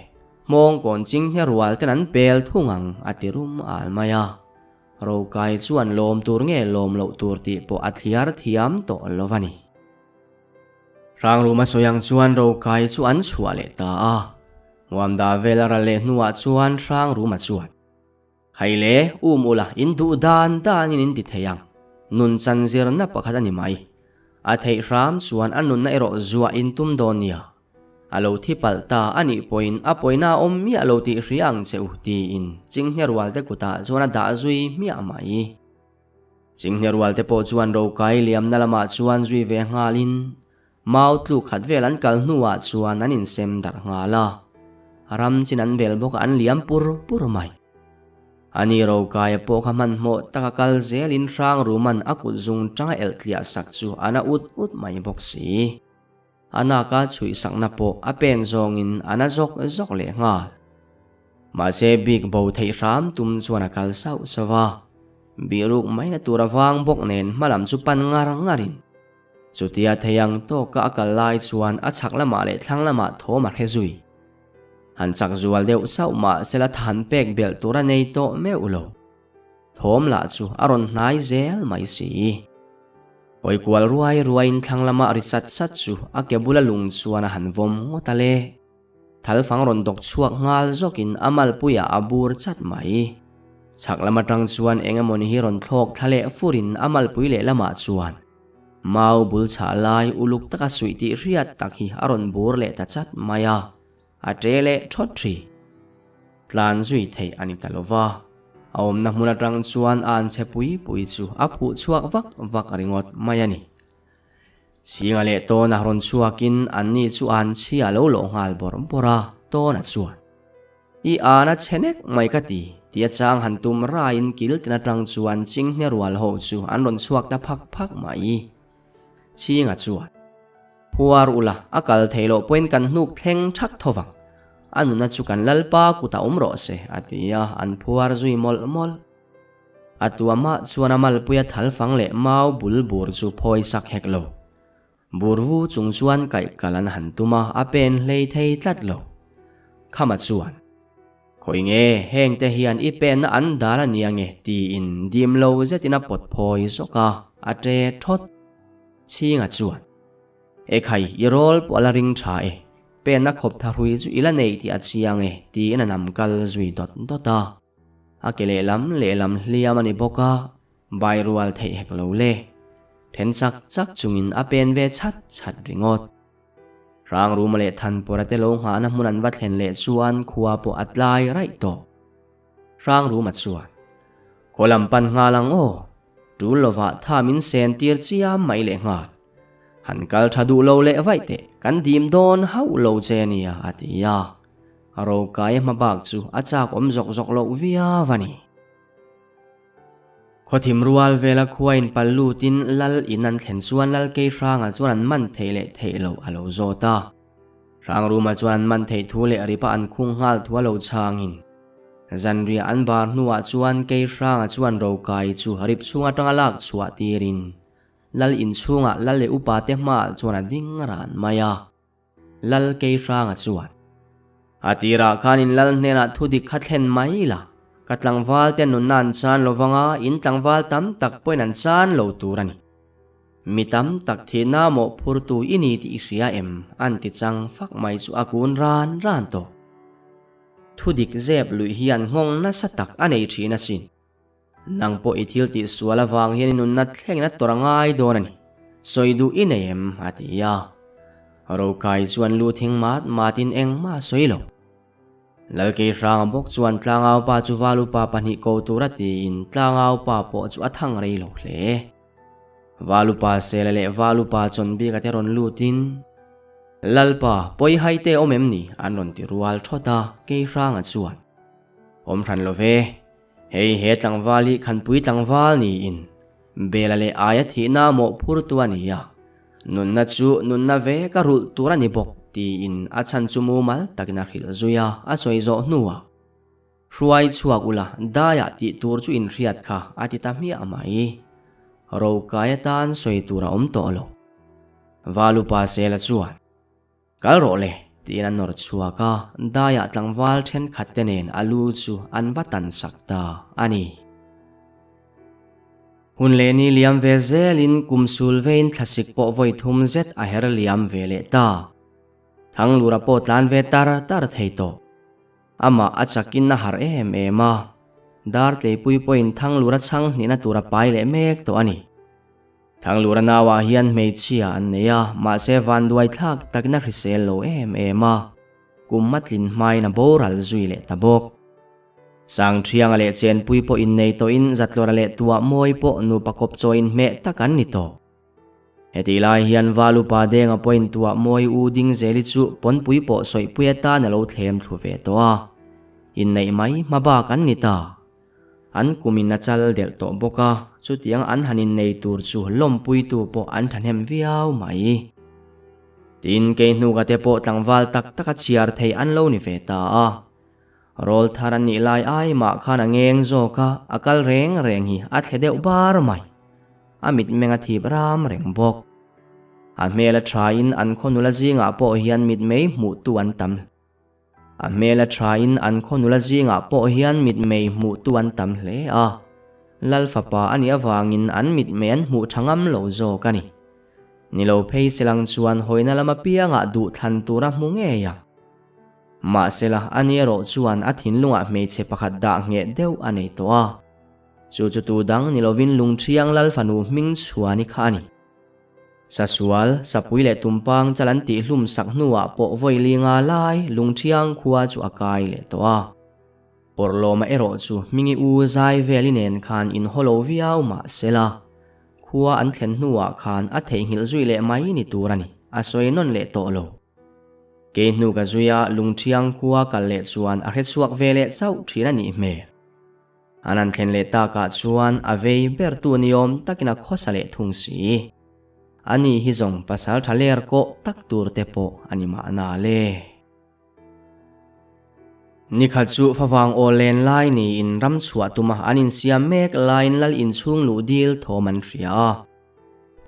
hmawng kawn ching hne rual ten an pel thung ang, a ti rum al mai a. Rokai chuan lawm tur nge lawm loh tur tih pawh a thliar thiam tawh lo a ni. Hrangruma sawi ang chuan Rokai chu an chhuah leh ta a. Muamda vel a ral leh hnuah chuan Hrangruma chuan, Khai le, um ula, in duh dan danin in ti thei ang. Nun chan zirna pakhat a ni mai. A theih hram chuan a nunna erawh zuah in tum dawn nia. A lo thi palh ta a nih pawhin a pawina a awm miah lo tih hria ang che u, tiin Chinghne rualte kutah chuan a dah zui hmiah mai. Chinghne rual te pawh chuan rokai liamna lamah chuan zui ve nghalin mau tluk khat vel an kal hnuah chuan an insem darh nghal a, ram chin an bel bawk a an liam pur pur mai. Ani rokaia pawh kha hmanhmawh taka kal zelin Hrangruman a kut zung tanga elh tliah sak chu a na ut ut mai bawk si. A naka chhuih sakna pawh a pen zawngin a na zawk zawk leh nghal. Mahse bik bo theih hram tum chuan a kal sauh sauh a, bihruk maina tur a vang bawk nen hmalam chu pan ngar ngarin chutia thei ang tawka a kal lai chuan a chhak lamah leh thlang lamah thawm a hre zui. Han chak zual deuh sauh mahsela than pek belh tur a nei tawh meuh lo. Thawm lah chu a rawn hnai zel mai si. Hawi kual ruai ruaiin thlang lama ri sat sat chu a ke bula lung chuan a han vawm ngawt a le. Thalfang rawn dawk chhuak nghal zawkin a malpuiah a bur chat mai. Chhak lam atang chuan eng emawni hi rawn thlawk thla leh furin a malpui leh lamah chuan mau bul chhah lai uluk taka suih tih hriat tak hi a rawn bur leh ta chat mai a. A ṭe leh ṭhawt ṭhi. Tlan zui theih a ni ta lo va. A awmna hmun aṭang chuan a anchhe pui pui chu a phuh chhuak vak vak ringawt mai a ni. Chhinga leh Tawna rawn chhuakin anni chu a anchhia a lo lawh nghal bawrh bawrh a, Tawna chuan, I an a chhe nek mai ka ti, tia chang han tum raiin kil tin aṭang chuan chinghne rual ho chu an rawn chhuak ta phak phak mai. Chhinga chuan, Phuar ula, a kal theih loh pawhin kan hnuk thleng thak tho vang. A nuna chu kan Lalpa kutah awm rawh se, a ti a, an phuar zui mawlh mawlh. A tuamah chuan a malpuia thalfang leh mau bul bur chu phawi sak hek lo. Bur vu chung chuan kaih kal an han tum a, a pen hlei thei tlat lo. Khama chuan, Khawi nge, hengte hian i penna an dal a nia nge? tiin dim lo zetin a pawt phawi zawk a, a ṭe ṭhawt. Chhinga chuan, E khai, i rawl pawh a la ring ṭha e, penna khawp tha hrui chu i la nei tih a chiang e, tiin a nam kal zui dawt dawt a. A ke lehlam lehlam hliam a ni bawk a, bai rual theih hek lo le. Then chak chak chungin a pen ve chhat chhat ringawt. Hrangruma leh Thanpawra te lo nghahna hmun an va thlen leh chuan khua pawh a tlai raih tawh. Hrangruma chuan, Khaw lam pan nghal ang aw, tul lovah tha min sen tir chiam mai leh nghal. Han kal tha duh lo leh vaih teh, kan dim dawn hauh lo che nia, a ti a. A rokai hma bak chu a chak awm zawk zawk loh viau a ni. Khawthim rual vela khua in pal lutin lal in an thlen chuan lal kei hranga chuan an man theih leh theih loh a lo zawt a. Hrangruma chuan an man theih thu leh ripa an khung nghal thu a lo chhangin zanriah an bar hnuah chuan kei hranga chuan rokai chu rip chhung atanga lak chhuah tirin lal in chhungah lal leh upa te hmaah chuan a ding ran mai a. Lal kei hranga chuan, A tirah khan in lal hnenah thu dik kha thlen mai la, ka tlangval te nunna an chan lo vanga in tlangval tam tak pawhin an chan lo tur a ni. Mi tam tak thihna mawhphurtu i ni tih i hria em? an ti chang fak mai chu a kun ran ran tawh. Thu dik zep luih hian nghawng nasa tak a nei thin asin. Nang pawh i thil tih sual avang hian i nunna thlengin a tawrh a ngai dawn a ni. Sawi duh i nei em? a ti a. Rokai chuan lu thing mat matin engmah a sawi lo. Lalkei hranga bawk chuan tlangau pa chu Valupa pahnih ko tura tiin tlangau pa pawh chu a thang rei lo hle. Valupa Sela leh Valupa Chawnbika te rawn lutin, Lalpa, pawi hai te awm em ni? an rawn ti rual thawt a, Kei hranga chuan, Awm hran lo ve, hei he tlangval hi khanpui tlangval niin Bela leh aia thihna mawhphurtu a ni a, nunna chu nunna ve ka rulh tur a ni bawk tiin a chhan chu mumal takin a hrilh zui a, a sawi zawh hnuah, Hruai chhuak ula, daiah tih tur chu inhriat kha a ti ta hmiah mai. Rokai atan sawi tur a awm tawh lo. Valupa Sela chuan. Kal rawh le, tiin a nawr chhuak a, daiah tlangval thenkhat te nen a lu chu an va tan sak ta a ni. Hun leh ni liam ve zelin kum sul vein thlasik pawh vawi thum zet a her liam ve leh ta. Thanglura pawh tlan ve tar tar thei tawh. Amah a chakin a harh em em a, dar tleipui pawhin Thanglura chhang hnihna tur a pai leh mek tawh a ni. Thanglura nauah hian hmeichhia an nei a, mahse vanduai thlak takin a hrisel lo em em a, kum a tlin hmain a boral zui leh ta bawk. Sangthianga leh chenpui pawh innei tawhin Zatlawra leh Tuah Mawi pawh nupa kawp chaw inhmeh tak an ni tawh. Hetih lai hian Valupa Denga pawhin Tuah Mawi u Dingzeli chu pawnpui pawh sawihpui atan a lo thlem thlu ve tawh a, inneih mai hma bak an ni ta. An kumin a chal delh tawh bawk a, chutiang an han innei tur chu lawmpuitu pawh an thahnem viau mai. Tin, kei hnuka te pawh tlangval tak taka chhiar thei an lo ni ve ta a. Rawl thar an nih lai ai mah khan a ngeng zawk a, a kal reng reng hi a thle deuh bar mai. A mitmeng a thip ram reng bawk. A hmel a thain an khaw nula zingah pawh hian mitmei hmuhtu an tam. A hmel a thain an khaw nula zingah pawh hian mitmei hmuhtu an tam hle a, Lal fapa a nih avangin an mitmei an hmuh tha ngam lo zawk a ni. Ni lo phei selang chuan hawina lam apiangah duhthlan tur a hmu ngei ang. Mahsela a ni erawh chuan a thinlungah hmeichhe pakhat dah ngheh deuh a nei tawh a, chu chu tu dang ni lovin Lungṭhiang Lal fanu hming chhuani kha a ni. Sasual, Sapui leh Tumpang chal an tihhlum sak hnuah pawh vawi linga lai Lungṭhiang khua chu a kai leh tawh a. Pawrhlawma erawh chu Hmingi u zai veli nen khan inhaw lo viau mah sela, khua an thlen hnuah khan a theihnghilh zui leh mai ni tur a ni, a sawi nawn leh tawh lo. Kei hnu ka zuia Lungṭhiang khua kal leh chuan a hrechhuak ve leh chauh ṭhin a nih hmel. An han thlen leh takah chuan a vei bertu ni awm takin a khawsa leh thung si. Ani hi zawng pasal tha ler kawh tak tur te pawh a ni mahna le. Nikhat chu favang aw len lai niin ram chhuah tuma an insiam mek laiin lal inchhung luh dil thawm an hria a.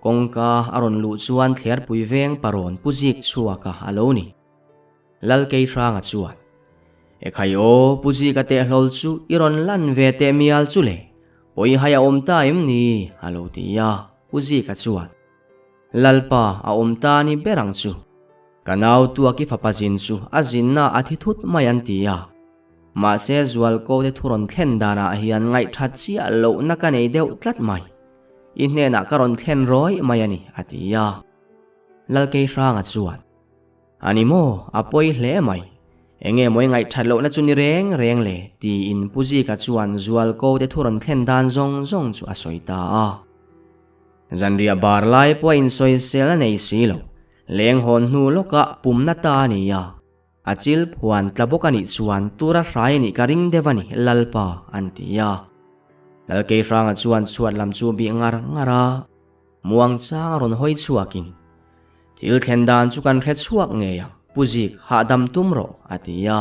Kawngka a rawn luh chuan thlerpui veng parawn pu zik chhuaka a lo ni. Lalkeihranga chuan, Ekhai aw, Pu Zika tehlawl chu i rawn lan ve teh mial chu le, pawi hai a awm ta em ni? a lo ti a, Pu Zika chuan, Lalpa, a awm ta ni ber ang chu. Ka nau tuaki fapa zin chu a zinna a thi thut mai an ti a. Mahse zualko te thu rawn thlen danah hian ngaihthat chiah lohna ka nei deuh tlat mai. I hnenah ka rawn thlen rawih mai a ni, a ti a. Lalkeihranga chuan, A ni maw, a pawi hle mai. Enge maw i ngaihthat lohna chu ni reng reng le? tiin Pu Zika chuan Zualko te thu rawn thlen dan zawng zawng chu a sawi ta a. Zanriah bar lai pawh a insawisel a nei si lo. Leng hawn hnu lawkah pumna ta a ni a. A chil phuan tla bawk a nih chuan tura hrai a nih ka ring deuh a ni, Lalpa, an ti a. Lalkeihranga chuan chhuat lam chu bih ngar ngar a. Muangchang a rawn hawi chhuakin, Thil thlen dan chu kan hre chhuak ngei ang, Pu Zik, hahdam tum rawh, a ti a.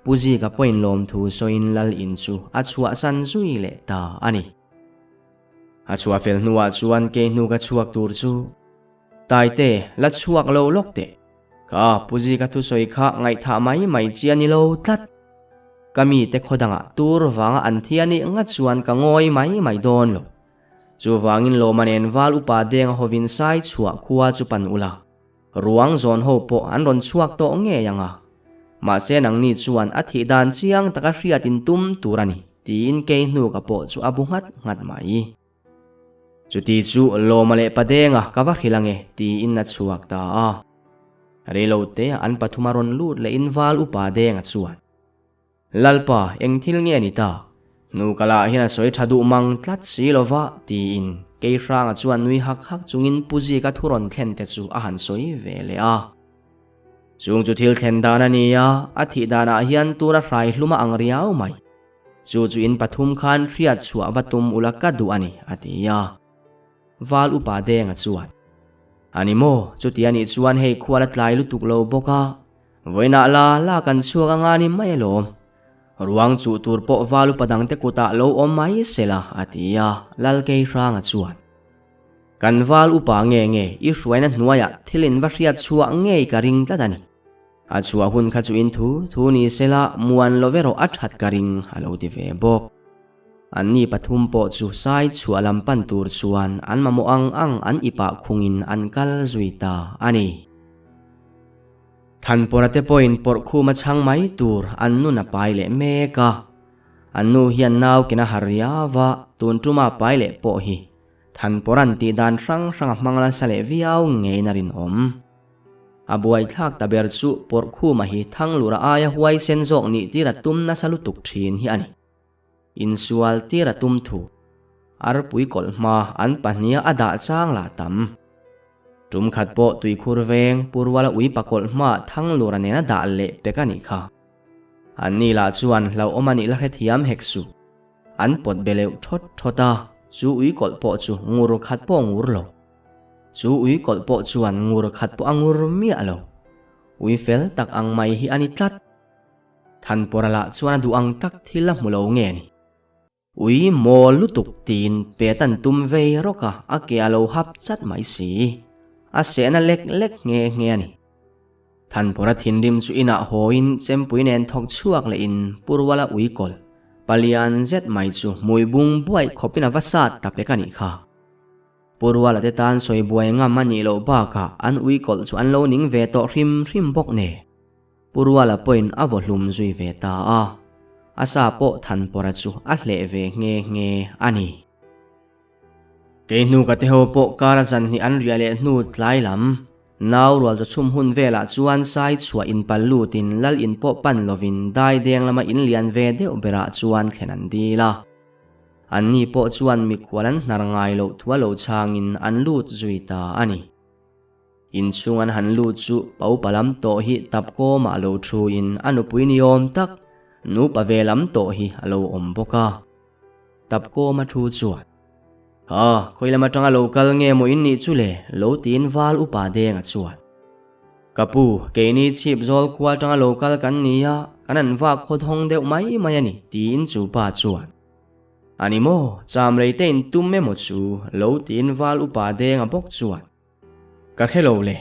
Pu Zika pawhin lawmthu sawiin Lal in chu a chhuahsan zui leh ta a ni. A chhuah fel hnuah chuan kei hnu ka chhuak tur chu, Taite, la chhuak lo lawk teh. Ka Pu Zika thusawi kha ngaihthah mai mai chi a ni lo tlat. Ka mite khaw dangah tur vanga an thi a nih ngat chuan ka ngawi mai mai dawn lo. Chuvangin lawma nen val upa deng a hovin sai chhuah khua chu pan ula, ruang zawn ho pawh an rawn chhuak tawh ngei ang a. Mahse nangni chuan a thih dan chiang taka hriatin tum tur a ni, tiin kei hnuka pawh chu a bu nghat nghat mai. Chuti chu lawma leh pa denga ka va hrilh ange, tiin a chhuak ta a. Reilote an pathum a rawn lut lehin val upa denga chuan. Lalpa, eng thil nge ni ta? Hnu ka lah hian a sawi tha duh mang tlat si lo va, tiin Keihranga chuan nui hak hak chungin Pu Zika thu rawn thlen te chu a han sawi ve leh a. Chung chu thil thlen dan a ni a, a thih danah hian tura hrai hlum a ang riau mai. Chu chu in pathum khan hriat chhuah va tum ula ka duh a ni, a ti a. Val upa Denga chuan, A ni maw, chuti a nih chuan hei khual a tlai lutuk lo bawk a, vawiinah la la kan chhuak anga ni mai alawm. Ruang chuh tur pawh val upa dangte kutah lo awm mai sela, a ti a, Lalkeihranga chuan, Kan val upa nge nge i hruaina hnuaiah thil in va hriat chhuah ngei ka ring tlat a ni. A chhuah hun kha chu in thu thu ni sela muan lo erawh a that ka ring a lo ti ve bawk. An ni pathum pawh chu sai chhuah lam pan tur chuan an mamawh ang ang an ipah khungin an kal zui ta a ni. Thanpawra te pawhin pawrh khum a chhang mai tur an nun a pai leh mek a. An nu hian nau ken a har riau a, tun tuma pai leh pawh hi Thanpawra'n tih dan hrang hrang a hmang nasa leh viau ngeiin a rinawm. A buaithlak ta ber chu Pawrhkhuma hi Thanglura aia huaisen zawk nih tir a tum nasa lutuk thin hi a ni. Insual tir a tum thu. Arpui kawlh hma an pahniha a dah chang lah tam. Tum khat pawh tuikhur veng Purwala ui pakawlh hma Thanglura nena dah leh pek a nih kha. Anni lah chuan hlauhawm a nih la hrethiam hek suh. An pawt be leuh thawt thawt a, chu ui kawlh pawh chu ngur khat pawh ngur lo. Chu ui kawlh pawh chuan ngur khat pawh a ngur miah lo. Ui fel tak ang mai hi a ni tlat. Thanpawra lah chuan a duh ang tak thil a hmu lo nge ni. Ui mawl lutuk tiin pet an tum vei rawk a, a ke a lo hap chat mai si. A sehna lek lek nghe nghe a ni. Thanpawra thinrim chu inah hawiin chempui nen thawk chhuak lehin Purwala ui kawlh palian zet mai chu hmui bung buaih khawpin a va sat ta pek a nih kha. Purwala te tan sawi buai ngam a nih loh bakah an ui kawlh chu an lo ning ve tawh hrim hrim bawk nen Purwala pawhin a vaw hlum zui ve ta a, a sa pawh Thanpawra chu a hleh ve nghe nghe a ni. Kei hnu ka te ho pawh kar a zan hnih an riah leh hnu tlai lam nau rual chu chhum hun velah chuan sai chhuah in pal lutin lal in pawh pan lovin dai deng lama in lian ve deuh berah chuan thlen an dil a. An ni pawh chuan mikhual an hnar ngai loh thu a lo changin an lut zui ta a ni. Inchhung an han lut chu paupa lam tawh hi tap kawmah a lo thu in a nupui ni awm tak nupa ve lam tawh hi a lo awm bawk a. Tapkawma thu chuan, Ha, khawi lam atanga lo kal nge maw in nih chu le? lo tiin val upa Denga chuan, Ka pu, keini chhip zawl khua atanga lo kal kan ni a, kan an vak khaw thawng deuh mai mai a ni, tiin chu pa chuan, A ni maw, cham rei te in tum emaw chu? lo tiin val upa Denga bawk chuan, Ka hre lo le,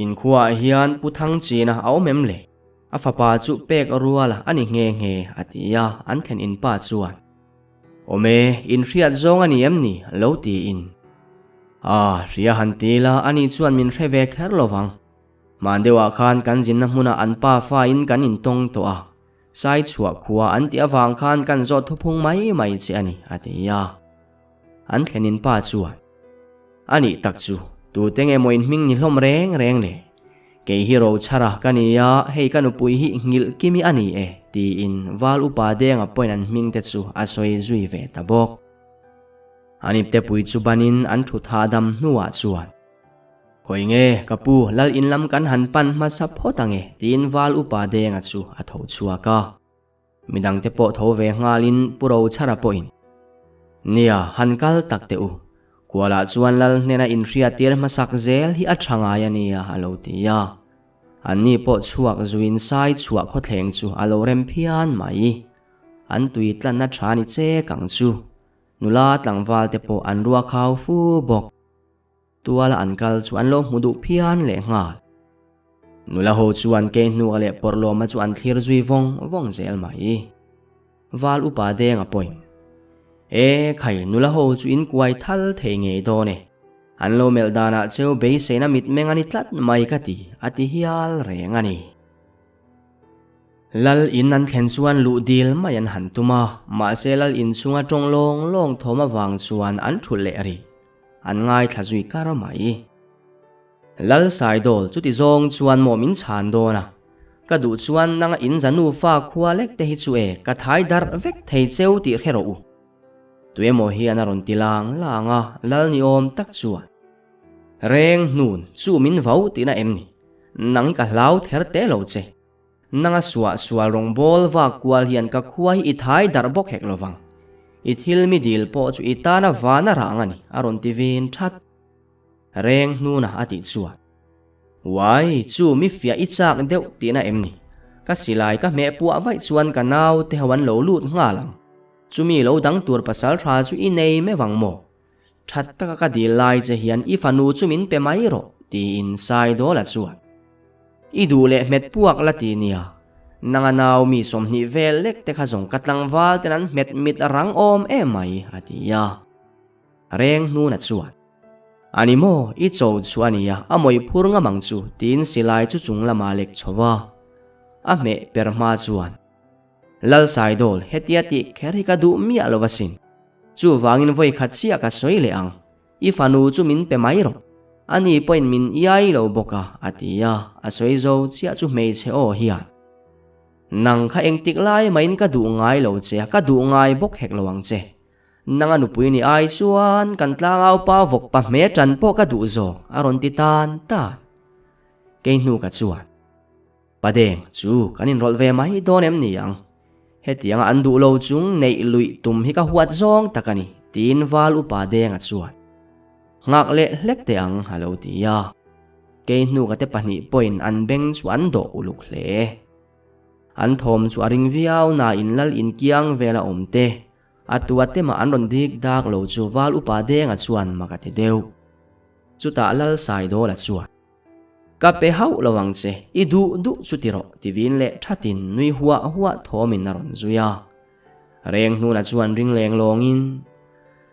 in khuaah hian Pu Thangchina a awm em le? A fapa chu pek rual a ni nghe nghe, a ti a, an thlen in pa chuan, Awm e, in hriat zawng a ni em ni? lo tiin. A, hria han ti la, ani chuan min hre ve kher lo vang. Hman deuhah khan kan zinna hmunah an pa fain kan intawng tawh a, Sai chhuah khua an tih avang khan kan zawt thuphung mai mai che a ni, a ti a. An thlen in pa chuan, A nih tak chu, tute nge maw in hming ni hlawm reng reng le? Kei hi Rochhara ka ni a, hei ka nupui hi nghilh kimi a ni e, tiin Val upa Denga pawhin an hming te chu a sawi zui ve ta bawk. An ipte pui chu banin an thu tha dam hnuah chuan, Khawi nge, ka pu, lal in lam kan han pan hmasa phawt ang e, tiin Val upa Denga chu a tho chhuak a. Midangte pawh tho ve nghalin Pu Rochhara pawhin, Nia, han kal tak teh u. Kualah chuan lal hnena inhriattir hmasak zel hi a tha ngai a nia, a lo ti a. Anni pawh chhuak zuin sai chhuah khawthleng chu a lo rem phian mai. An tui tlanna tha ni chek ang chu. Nula tlangval te pawh an rua khau fu bawk. Tuala an kal chu an lo hmu duh phian leh nghal. Nula ho chuan kei hnua leh pawrhlawma chu an thlir zui vawng vawng zel mai. Val upa Denga pawhin, E khai, nula ho chu in kuai thal thei ngei dawn e. An lo melh danah cheu beiseina mitmeng a ni tlat mai ka ti, a ti hial reng a ni. Lal in an thlen chuan luh dil mai an han tum a, mahse lal in chunga tawng lawng lawng thawm avang chuan an thulh leh rih. An ngaithla zui kar mai. Lal Saidawl chuti zawng chuan maw min chhan dawn a? Ka duh chuan nanga in za nufa khua lek te hi chu e ka thai darh vek thei cheu tih hre rawh u. Tuemaw hian a rawn ti lang lang a, lal ni awm tak chuan. Reng hnun chu min vau tihna em ni? Nang hi ka hlau ther teh lo che. Nanga suah sual rawng bawl vak kual hian ka khua hi i thai darh bawk hek lovang. I thil mi dil pawh chu i tana vana rang a ni, a rawn ti vin that. Reng hnuna a tih chuan. Uai, chu mi fiah i chak deuh tihna em ni? Ka silai ka hmeh puah vaih chuan ka nau te ho an lo lut nghal ang. Chumi lo dang tur pasal tha chu i nei meuh ang maw? That taka ka dil lai che hian i fanu chu min pe mai rawh, tiin Saidawla chuan. I duh leh hmet puak la ti nia. Nanga nau mi 20 vel lek te kha zawng ka tlangval ten an hmet mit rang awm em mai, a ti a. Reng hnuna chuan, A ni maw, i cho chu a nia, a mawih phur ngam ang chu, tiin silai chu chung lamah lek chho va. A hmeh per hma chuan, Lal Saidawl, hetia tih kher hi ka duh miah lo asin. Chuvangin vawi khat chiah ka sawi leh ang, i fanu chu min pe mai rawh. Ani pawhin min iai lo bawk a, a ti a, a sawi zo chiah chu hmeichhe aw hian, Nang kha engtik lai mahin ka duh ngai lo che a, ka duh ngai bawk hek lo ang che. Nanga nupui ni ai chuan kan tlangau pa vawk pa hme tan pawh ka duh zawk a rawn ti tan tan. Kei hnu ka chuan, Padeng chu kan inrawlh ve mai dawn em ni ang? Hetianga an duh lo chung neih luih tum hi ka huat zawng tak a ni, tiin val upa Denga chuan nghak leh hlek teh ang a lo ti a. Kei hnu ka te pahnih pawhin an beng chu an dawh uluk hle. An thawm chu a ring viau nain lal inkiang vela awm te A tua te mah an rawn dik dak lo chu val upa Denga chuan mak a ti deuh. Chutah Lal Saidawla chuan, Ka pe hauh lo ang che, i duh duh chu ti rawh, ti vin leh thatin nui huah huah thawmin a rawn zui a. Reng hnuna chuan ring leng lawngin,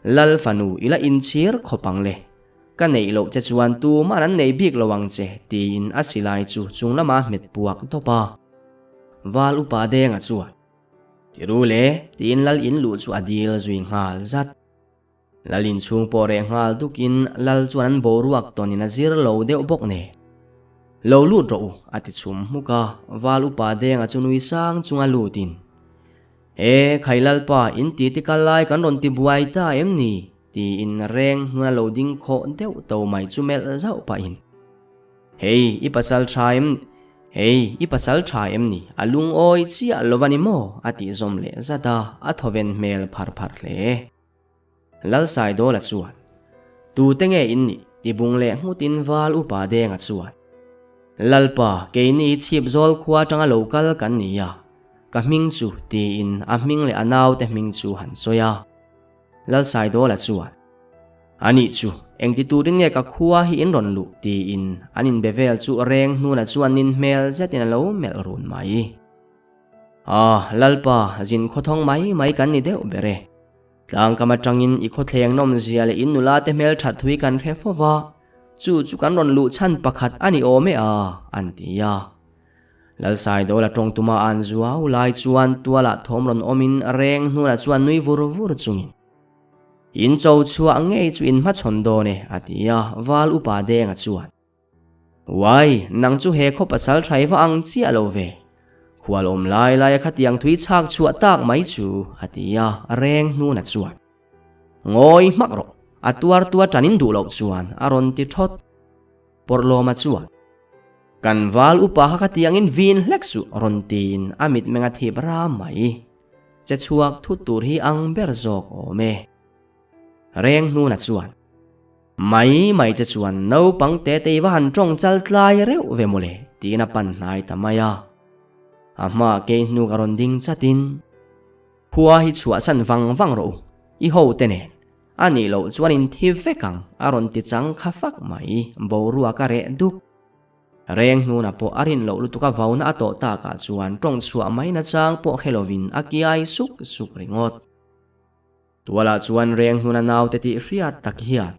Lal fanu i la inchhir khawp ang le, ka neih loh che chuan tuman an nei bik lo ang che, tiin a silai chu chung lama hmet puak dawp a. Val upa Denga chuan, Ti ru le, tiin Lal in luh chu a dil zui nghal zat. Lal in chhung pawh reh nghal dukin Lal chuan an boruak tawnin a zir lo deuh bawk nen. Lo lut rawh u, a ti chhum hmuk a, Val upa Denga chu nui sang chunga lutin, E, khai Lalpa, in ti ti kal lai kan rawn ti buai ta em ni? tiin reng hnuna lo ding khawh deuh to mai chu melh zauh pahin, Hei, i pasal tha em ni? Hei, i pasal tha em ni? A lungawi chiah lo va ni maw? A tih zawm leh zat a, a thawven hmel phar phar hle. Lalsaidawla chuan, Tute nge in nih? Ti bung leh nghutin val upa Denga chuan, Lalpa, keini chhip zawl khua atanga lo kal kan ni a, ka hming chu, tiin a hming leh a naute hming chu han sawi a. Lalsaidawla chuan, A nih chu, engti turin nge ka khua hi in rawn luh? tiin an inbe vel chu reng hnuna chuan nin hmel zetin a lo melh run mai. Ah, Lalpa, zin khawthawng mai mai kan ni deuh ber e. Tlangkam atangin i khawthleng nawmzia leh in nula te hmel that thui kan hre fo va, chu chu kan rawn luh chhan pakhat a ni awm e a, an ti a. Lalsaidawla tawng tuma an zuau lai chuan tualah thawm rawn awmin reng hnuna chuan nui vur vur chungin, In cho chhuah ngei chu in hmachhawn dawn e, a ti a, val upa Denga chuan, Uai, nang chu he khaw pasal thai va ang chiah lo ve. Khual awm lai laia khatiang thui chhak chhuah tak mai chu, a ti a, reng hnuna chuan, Ngawi hmak rawh, a tuar tua tan in duh loh chuan, a rawn ti thawt. Pawrhlawma chuan, Kan val upa kha khatiangin vin hlek suh, rawn tiin a mitmeng a thip ram mai. Che chhuak thut tur hi ang ber zawk awm e. Reng hnuna chuan, Mai mai che chuan naupang te te i va han tawng chal tlai reuh ve mawle, tiin a pan hnai ta mai a. A hmaah kei hnu ka rawn ding chatin, Khua hi chhuahsan vang vang rawh u, i ho te nen. A nih loh chuan in thi vek ang, a rawn ti chang kha fak mai, boruak a reh duk. Reng hnuna pawh a rin loh lutuk a vauna a tawh takah chuan tawng chhuah mai nachang pawh hre lovin a kiai suk suk ringawt. Tualah chuan reng hnuna naute tih hriat tak hian,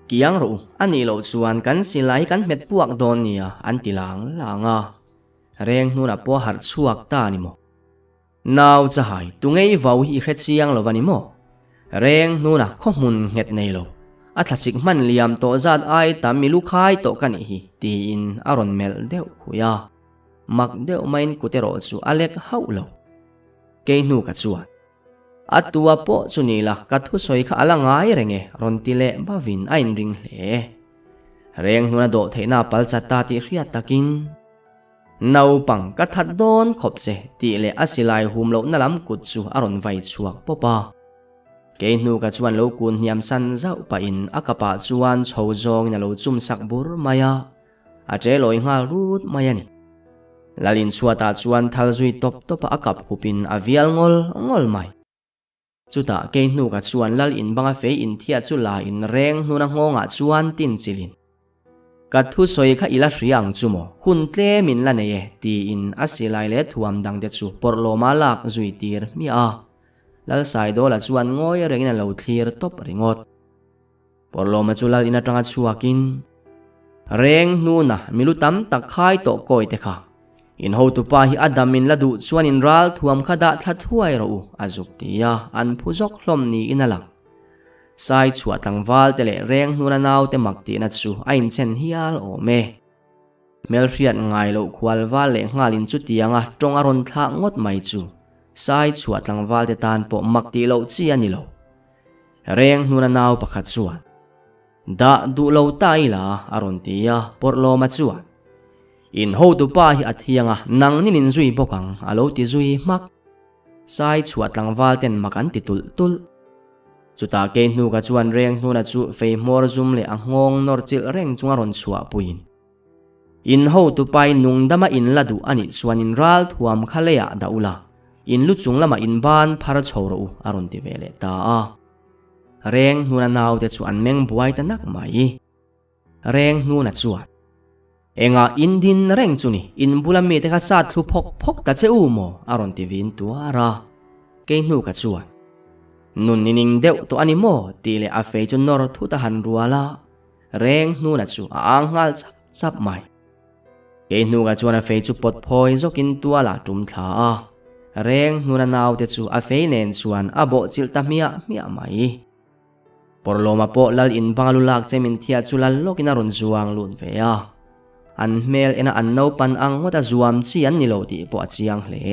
Kiang rawh u, a nih loh chuan kan silai hi kan hmet puak dawn nia, an ti lang lang a. Reng hnuna pawh a harh chhuak ta a ni maw? Nau chahai, tungei vau hi i hre chiang lo va ni maw? Reng hnuna khaw hmun nghet nei lo, a thlasik hman liam tawh zat ai tam mi lu khai tawh ka nih hi, tiin a rawn melh deuh khui a. Mak deuh maiin kut erawh chu a lek hauh lo. Kei hnu ka chuan. A tua pawh chu ni la, ka thusawi kha a la ngai reng e, rawn ti leh bavin a inring hle. Reng hnuna dawh theihna a pal chat ta tih hriat takin, Naupang, ka that dawn khawp che, tih leh a silai hum lohna lam kut chu a rawn vai chhuak pawp a. Kei hnu ka chuan lo kun hniam san zauh pahin a kapah chuan chho zawngin a lo chum sak bur mai a. A ṭe lawi nghal rut mai a ni. Lal inchhuatah chuan thal zui tawp tawpa a kap hupin a vial ngawl ngawl mai. Chutah kei hnuka chuan lal inbanga fei inthiah chu la in reng hnuna nghawngah chuan tin chilin, Ka thusawi kha i la hria ang chu maw? Hun tlem in la nei e, tiin a silai leh thuam dangte chu pawrhlawma lak zui tir hmiah a. Lal Saidawla chuan ngawi rengin a lo thlir tawp ringawt. Pawrhlawma chu lal in atanga chhuakin, Reng hnuna milu tam tak khai tawh kawi te kha, in hotupa hi a dam in la duh chuan in ral thuam kha dah thla thuai rawh u, a zuk ti a, an phu zawk hlawm niin a lang. Sai chhuah tlangval te leh reng hnuna naute mak tihna chu a inchen hial awm e. Hmelhriat ngai loh khual val leh nghalin chutianga tawng a rawn thlah ngawt mai chu Sai chhuah tlangval te tan pawh mak tih loh chi a ni lo. Reng hnuna nau pakhat chuan, Dah duh lo ta ila, a rawn ti a, Pawrhlawma chuan, In hotupa hi a thiang a, nang nin in zui bawk ang, a lo ti zui hmak. Sai chhuah tlangval ten mak an ti tulh tulh. Chutah kei hnuka chuan reng hnuna chu fei hmawr zum leh a nghawng nawr chilh reng chunga rawn chhuah puiin, In hotupa in nung dama in la duh a nih chuan in ral thuam kha leiah dah ula, in lu chung lamah in ban phar chho rawh u, a rawn ti ve leh ta a. Reng hnuna naute chu an meng buai ta nak mai. Reng hnuna chuan, Engah in din reng chu ni, in bula mite kha sat thlu phawk phawk ta che u maw? a rawn ti vin tuar a. Kei hnu ka chuan, Nun i ning deuh tawh a ni maw? tih leh a fei chu nawr thut a han rual a. Reng hnuna chu a ang nghal chap chap mai. Kei hnuka chuan a fei chu pawt phawi zawkin tual ah tum thla a. Reng hnuna naute chu a fei nen chuan a bawh chilh ta hmiah hmiah mai. Pawrhlawma pawh lal in banga lu lak che min thiah chu lal lawkin a rawn zuang lut ve a. An hmel ena an naupan ang ngawt a zuam chi an ni lo tih pawh a chiang hle.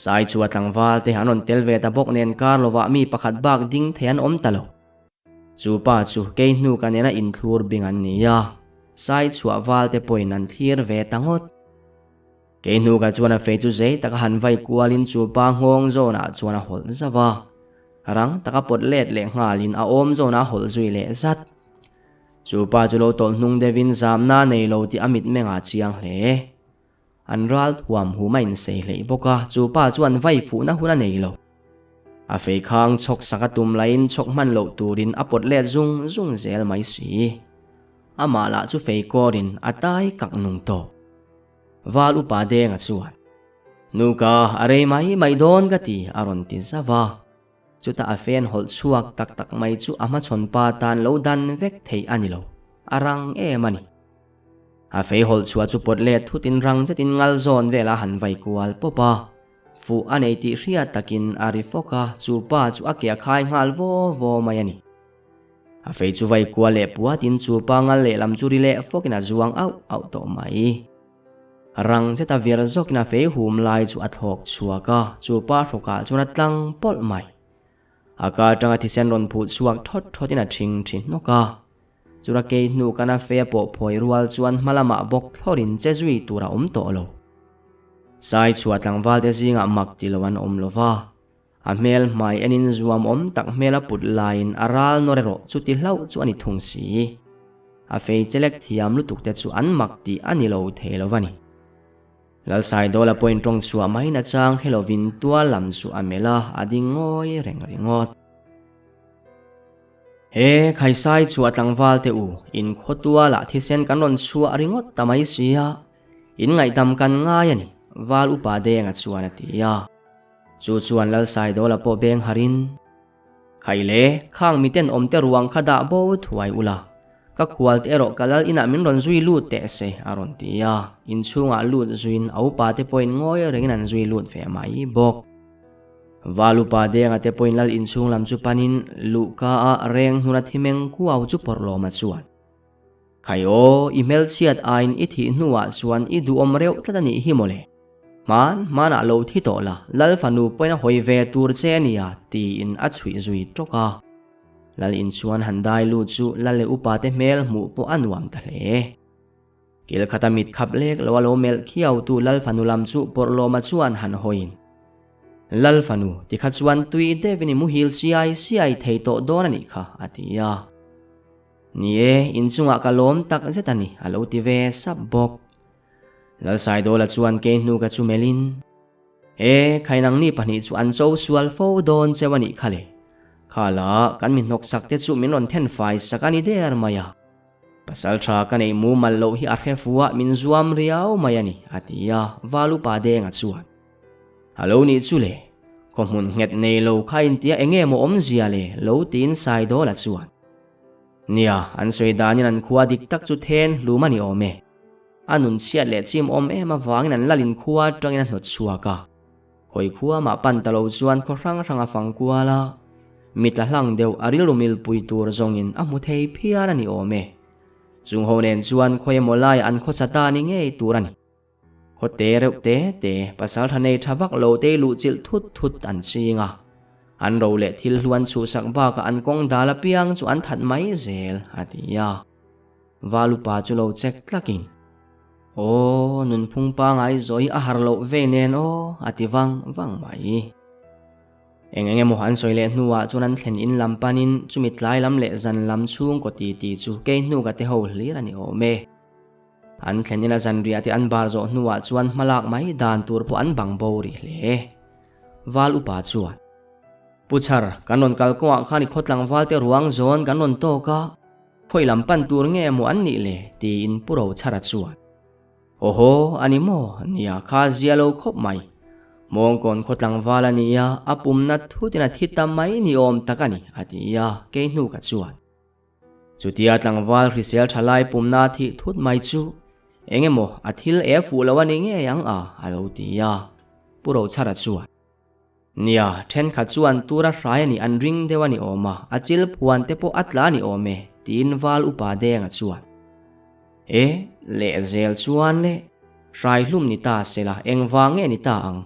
Sai chu a tlangval te an rawn tel ve ta bawk nen kar lovah mi pakhat bak ding thei an awm ta lo. Chu pa chu kei hnu ka nena inthlur bing an ni a, sai chhuah val te pawhin an thlir ve ta ngawt. Kei hnu ka chuan a fei chu zei taka han vai kualin chu pa nghawng zawnah chuan a hawlh zauh a, rang taka pawt let leh nghalin a awm zawnah a hawlh zui leh zat. Chu pa chu lo tawlh hnung deuhin zamna a nei lo tih a mitmengah a chiang hle. An ral thuam hum a insei hleih bawk a, chu pa chuan vai fuhna hun a nei lo. A fei khang chhawk sak a tum laiin chhawk hman loh turin a pawt let zung zung zel mai si. Amah lah chu fei kawrin a tai kak nung tawh. Val upa Denga chuan, Nuka, a rei mai mai dawn ka ti, a rawn ti zauh a. Chutah a fen hawlh chhuak tak tak mai chu a hmachhawn pa tan lo dan vek theih a ni lo, a rang em a ni. A fei hawlh chhuah chu pawt let thutin rang zetin ngal zawn velah a han vai kual pawp a. Fuh a nei tih hriat takin a ri fawk a, chu pa chu a ke a khai nghal vaw vaw mai a ni. A fei chu vai kual leh puatin chu pa ngal lehlam chu ri leh fawkin a zuang auh auh tawh mai. Rang zeta vir zawkin a fei hum lai chu a thlawk chhuak a, chu pa hrawkah chuan a tlang pawlh mai. A ka atanga thisen rawn phuh chhuak thawt thawtin a thing thi hnawk a. Chura kei hnu kan a fei a pawh phawi rual chuan hma lamah bawk thlawrin che zui tur a awm tawh lo. Sai chhuah tlangval te zingah mak ti lo an awm lo va. A hmel hmai enin zuam awm tak hmel a put laiin a ral nawr erawh chuti hlauh chu a ni thung si. A fei chelek thiam lutuk te chu an mak tih a ni lo thei lo va ni. Lalsaidawl a point tawng chhuah mai nachang hre lovin tual lam chu a melh a, a ding ngawi reng ringawt. He Khaisai chhuah tlangval te u, in khawtualah thisen kan rawn chhuah ringawt ta mai si a, in ngaihdam kan ngai a ni, Val Upa Denga chuan a ti a. Chu chuan Lalsaidawla pawh beng harin, Khaile, khang miten awmte ruang kha dah bo thuai ula, ka khual te erawh ka lal inah min rawn zui lut teh se, a rawn ti a. Inchhungah lut zuiin a upa te pawhin ngawi rengin an zui lut ve mai bawk. Valupa Denga te pawhin lal inchhung lam chu panin luhka a reng hnuna thi meng kuau chu pawrh lawma chuan. Khai aw, i hmelchhiat aiin i thih hnuah chuan i duhawm reuh tlat a nih hi mawle. Hman hmanah lo thi tawh la, Lal fanu pawhin a hawi ve tur che a nia, tiin a chhuih zui tawk a. Lal in chuan han dai lut chu Lal leh upa te hmel hmuh pawh a nuam ta hle. Kil khata mit khap lek lo a lo melh khiau tu Lal fanu lam chu Pawrhlawma chuan han hawiin, Lal fanu, tikha chuan tui deuhin i muhil siai siai thei tawh dawn a nih kha, a ti a. Ni e, inchungah ka lawm tak zet a ni, a lo ti ve sap bawk. Lalsaidawla chuan kei hnu ka chu melhin, E, khainangni pahnih chu an cho sual fo dawn cheu a nih kha le. Khala, kan mi hnawksak te chu min rawn then fai sak a ni der mai a. Pasal tha ka neih mumal loh hi a hre fu a, min zuam riau mai a ni, a ti a, Valupa Denga chuan. A lo nih chu le, khaw hmun nghet nei lo kha intia enge maw awmzia le, lo tiin Saidawla chuan. Nia, an sawi danin an khua dik tak chu then hlum a ni awm e. A nun chhiat leh chim awm em avangin an lalin khua atangin a hnawt chhuak a. Khawi khua mah pan ta lo chuan khaw hrang hrang a fang kual a. Mi tla hlang deuh a rilru milpui tur zawngin a hmu thei phian a ni awm e. Chung ho nen chuan khawi emaw laiah an khawsa ta ni ngei tur a ni. Khaw te reuh te te, pasal tha nei tha vak lo te luh chilh thut thut an ching a. An ro leh thil hluan chhuhsak bakah an kawng dal apiang chu an that mai zel, a ti a. Valupa chu lo check tlakin, Aw, nunphung pangai zawi a har loh ve nen aw, a ti vang vang mai. Eng eng emaw an sawi leh hnuah chuan an thlen in lam panin chumi tlai lam leh zan lam chhungkaw ti ti chu kei hnuka te ho hlir a ni awm e. An thlen ina zanriah te an bar zawh hnuah chuan hmalak mai dan tur pawh an bang bo rih hle. Val upa chuan, Pu Chhar, kan rawn kal kawngah khan i khawtlangval te ruang zawn kan rawn tawk a, Khawi lam pan tur nge maw an nih le? tiin Pu Rochhara chuan, Awhaw, a ni maw? Nia, kha zia lo khawp mai. Mawngkawn khaw tlangval a nia, a pumna thutin a thi ta mai ni awm tak a ni, a ti a, kei hnu ka chuan. Chutia tlangval hrisel tha lai pumna a thih thut mai chu eng emaw a thil e fuh lo a ni ngei ang a, a lo ti a, Pu Rochhara chuan. Nia, thenkhat chuan tura hrai a nih an ring deuh a ni awm a, a chil phuan te pawh a tla a ni awm e, tiin val upa Denga chuan. E, lehzel chuan le, hrai hlum ni ta sela, engvang nge ni ta ang?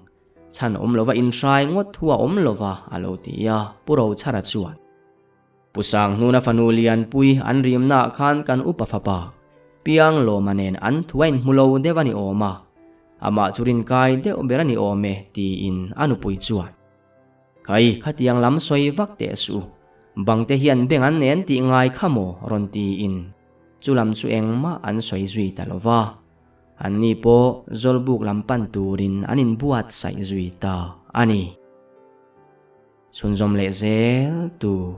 Chhan awm lova inhrai ngawt thu a awm lova, a lo ti a, Pu Rochhara chuan. Pu Sanghnuna fanu Lianpui an rimnaah khan kan upa fapa Piang Lawma nen an thu a inhmu lo deuh a ni awm a, amah chu rinkai deuh ber a ni awm e tiin a nupui chuan, Khai, khatiang lam sawi vak teh suh, bangte hian beng an nen tih ngai kha maw rawn tiin chu lam chu engmah an sawi zui ta lo va, anni pawh Zawlbuk lam pan turin an inbuatsaih zui ta a ni. Chhunzawm leh zel tur.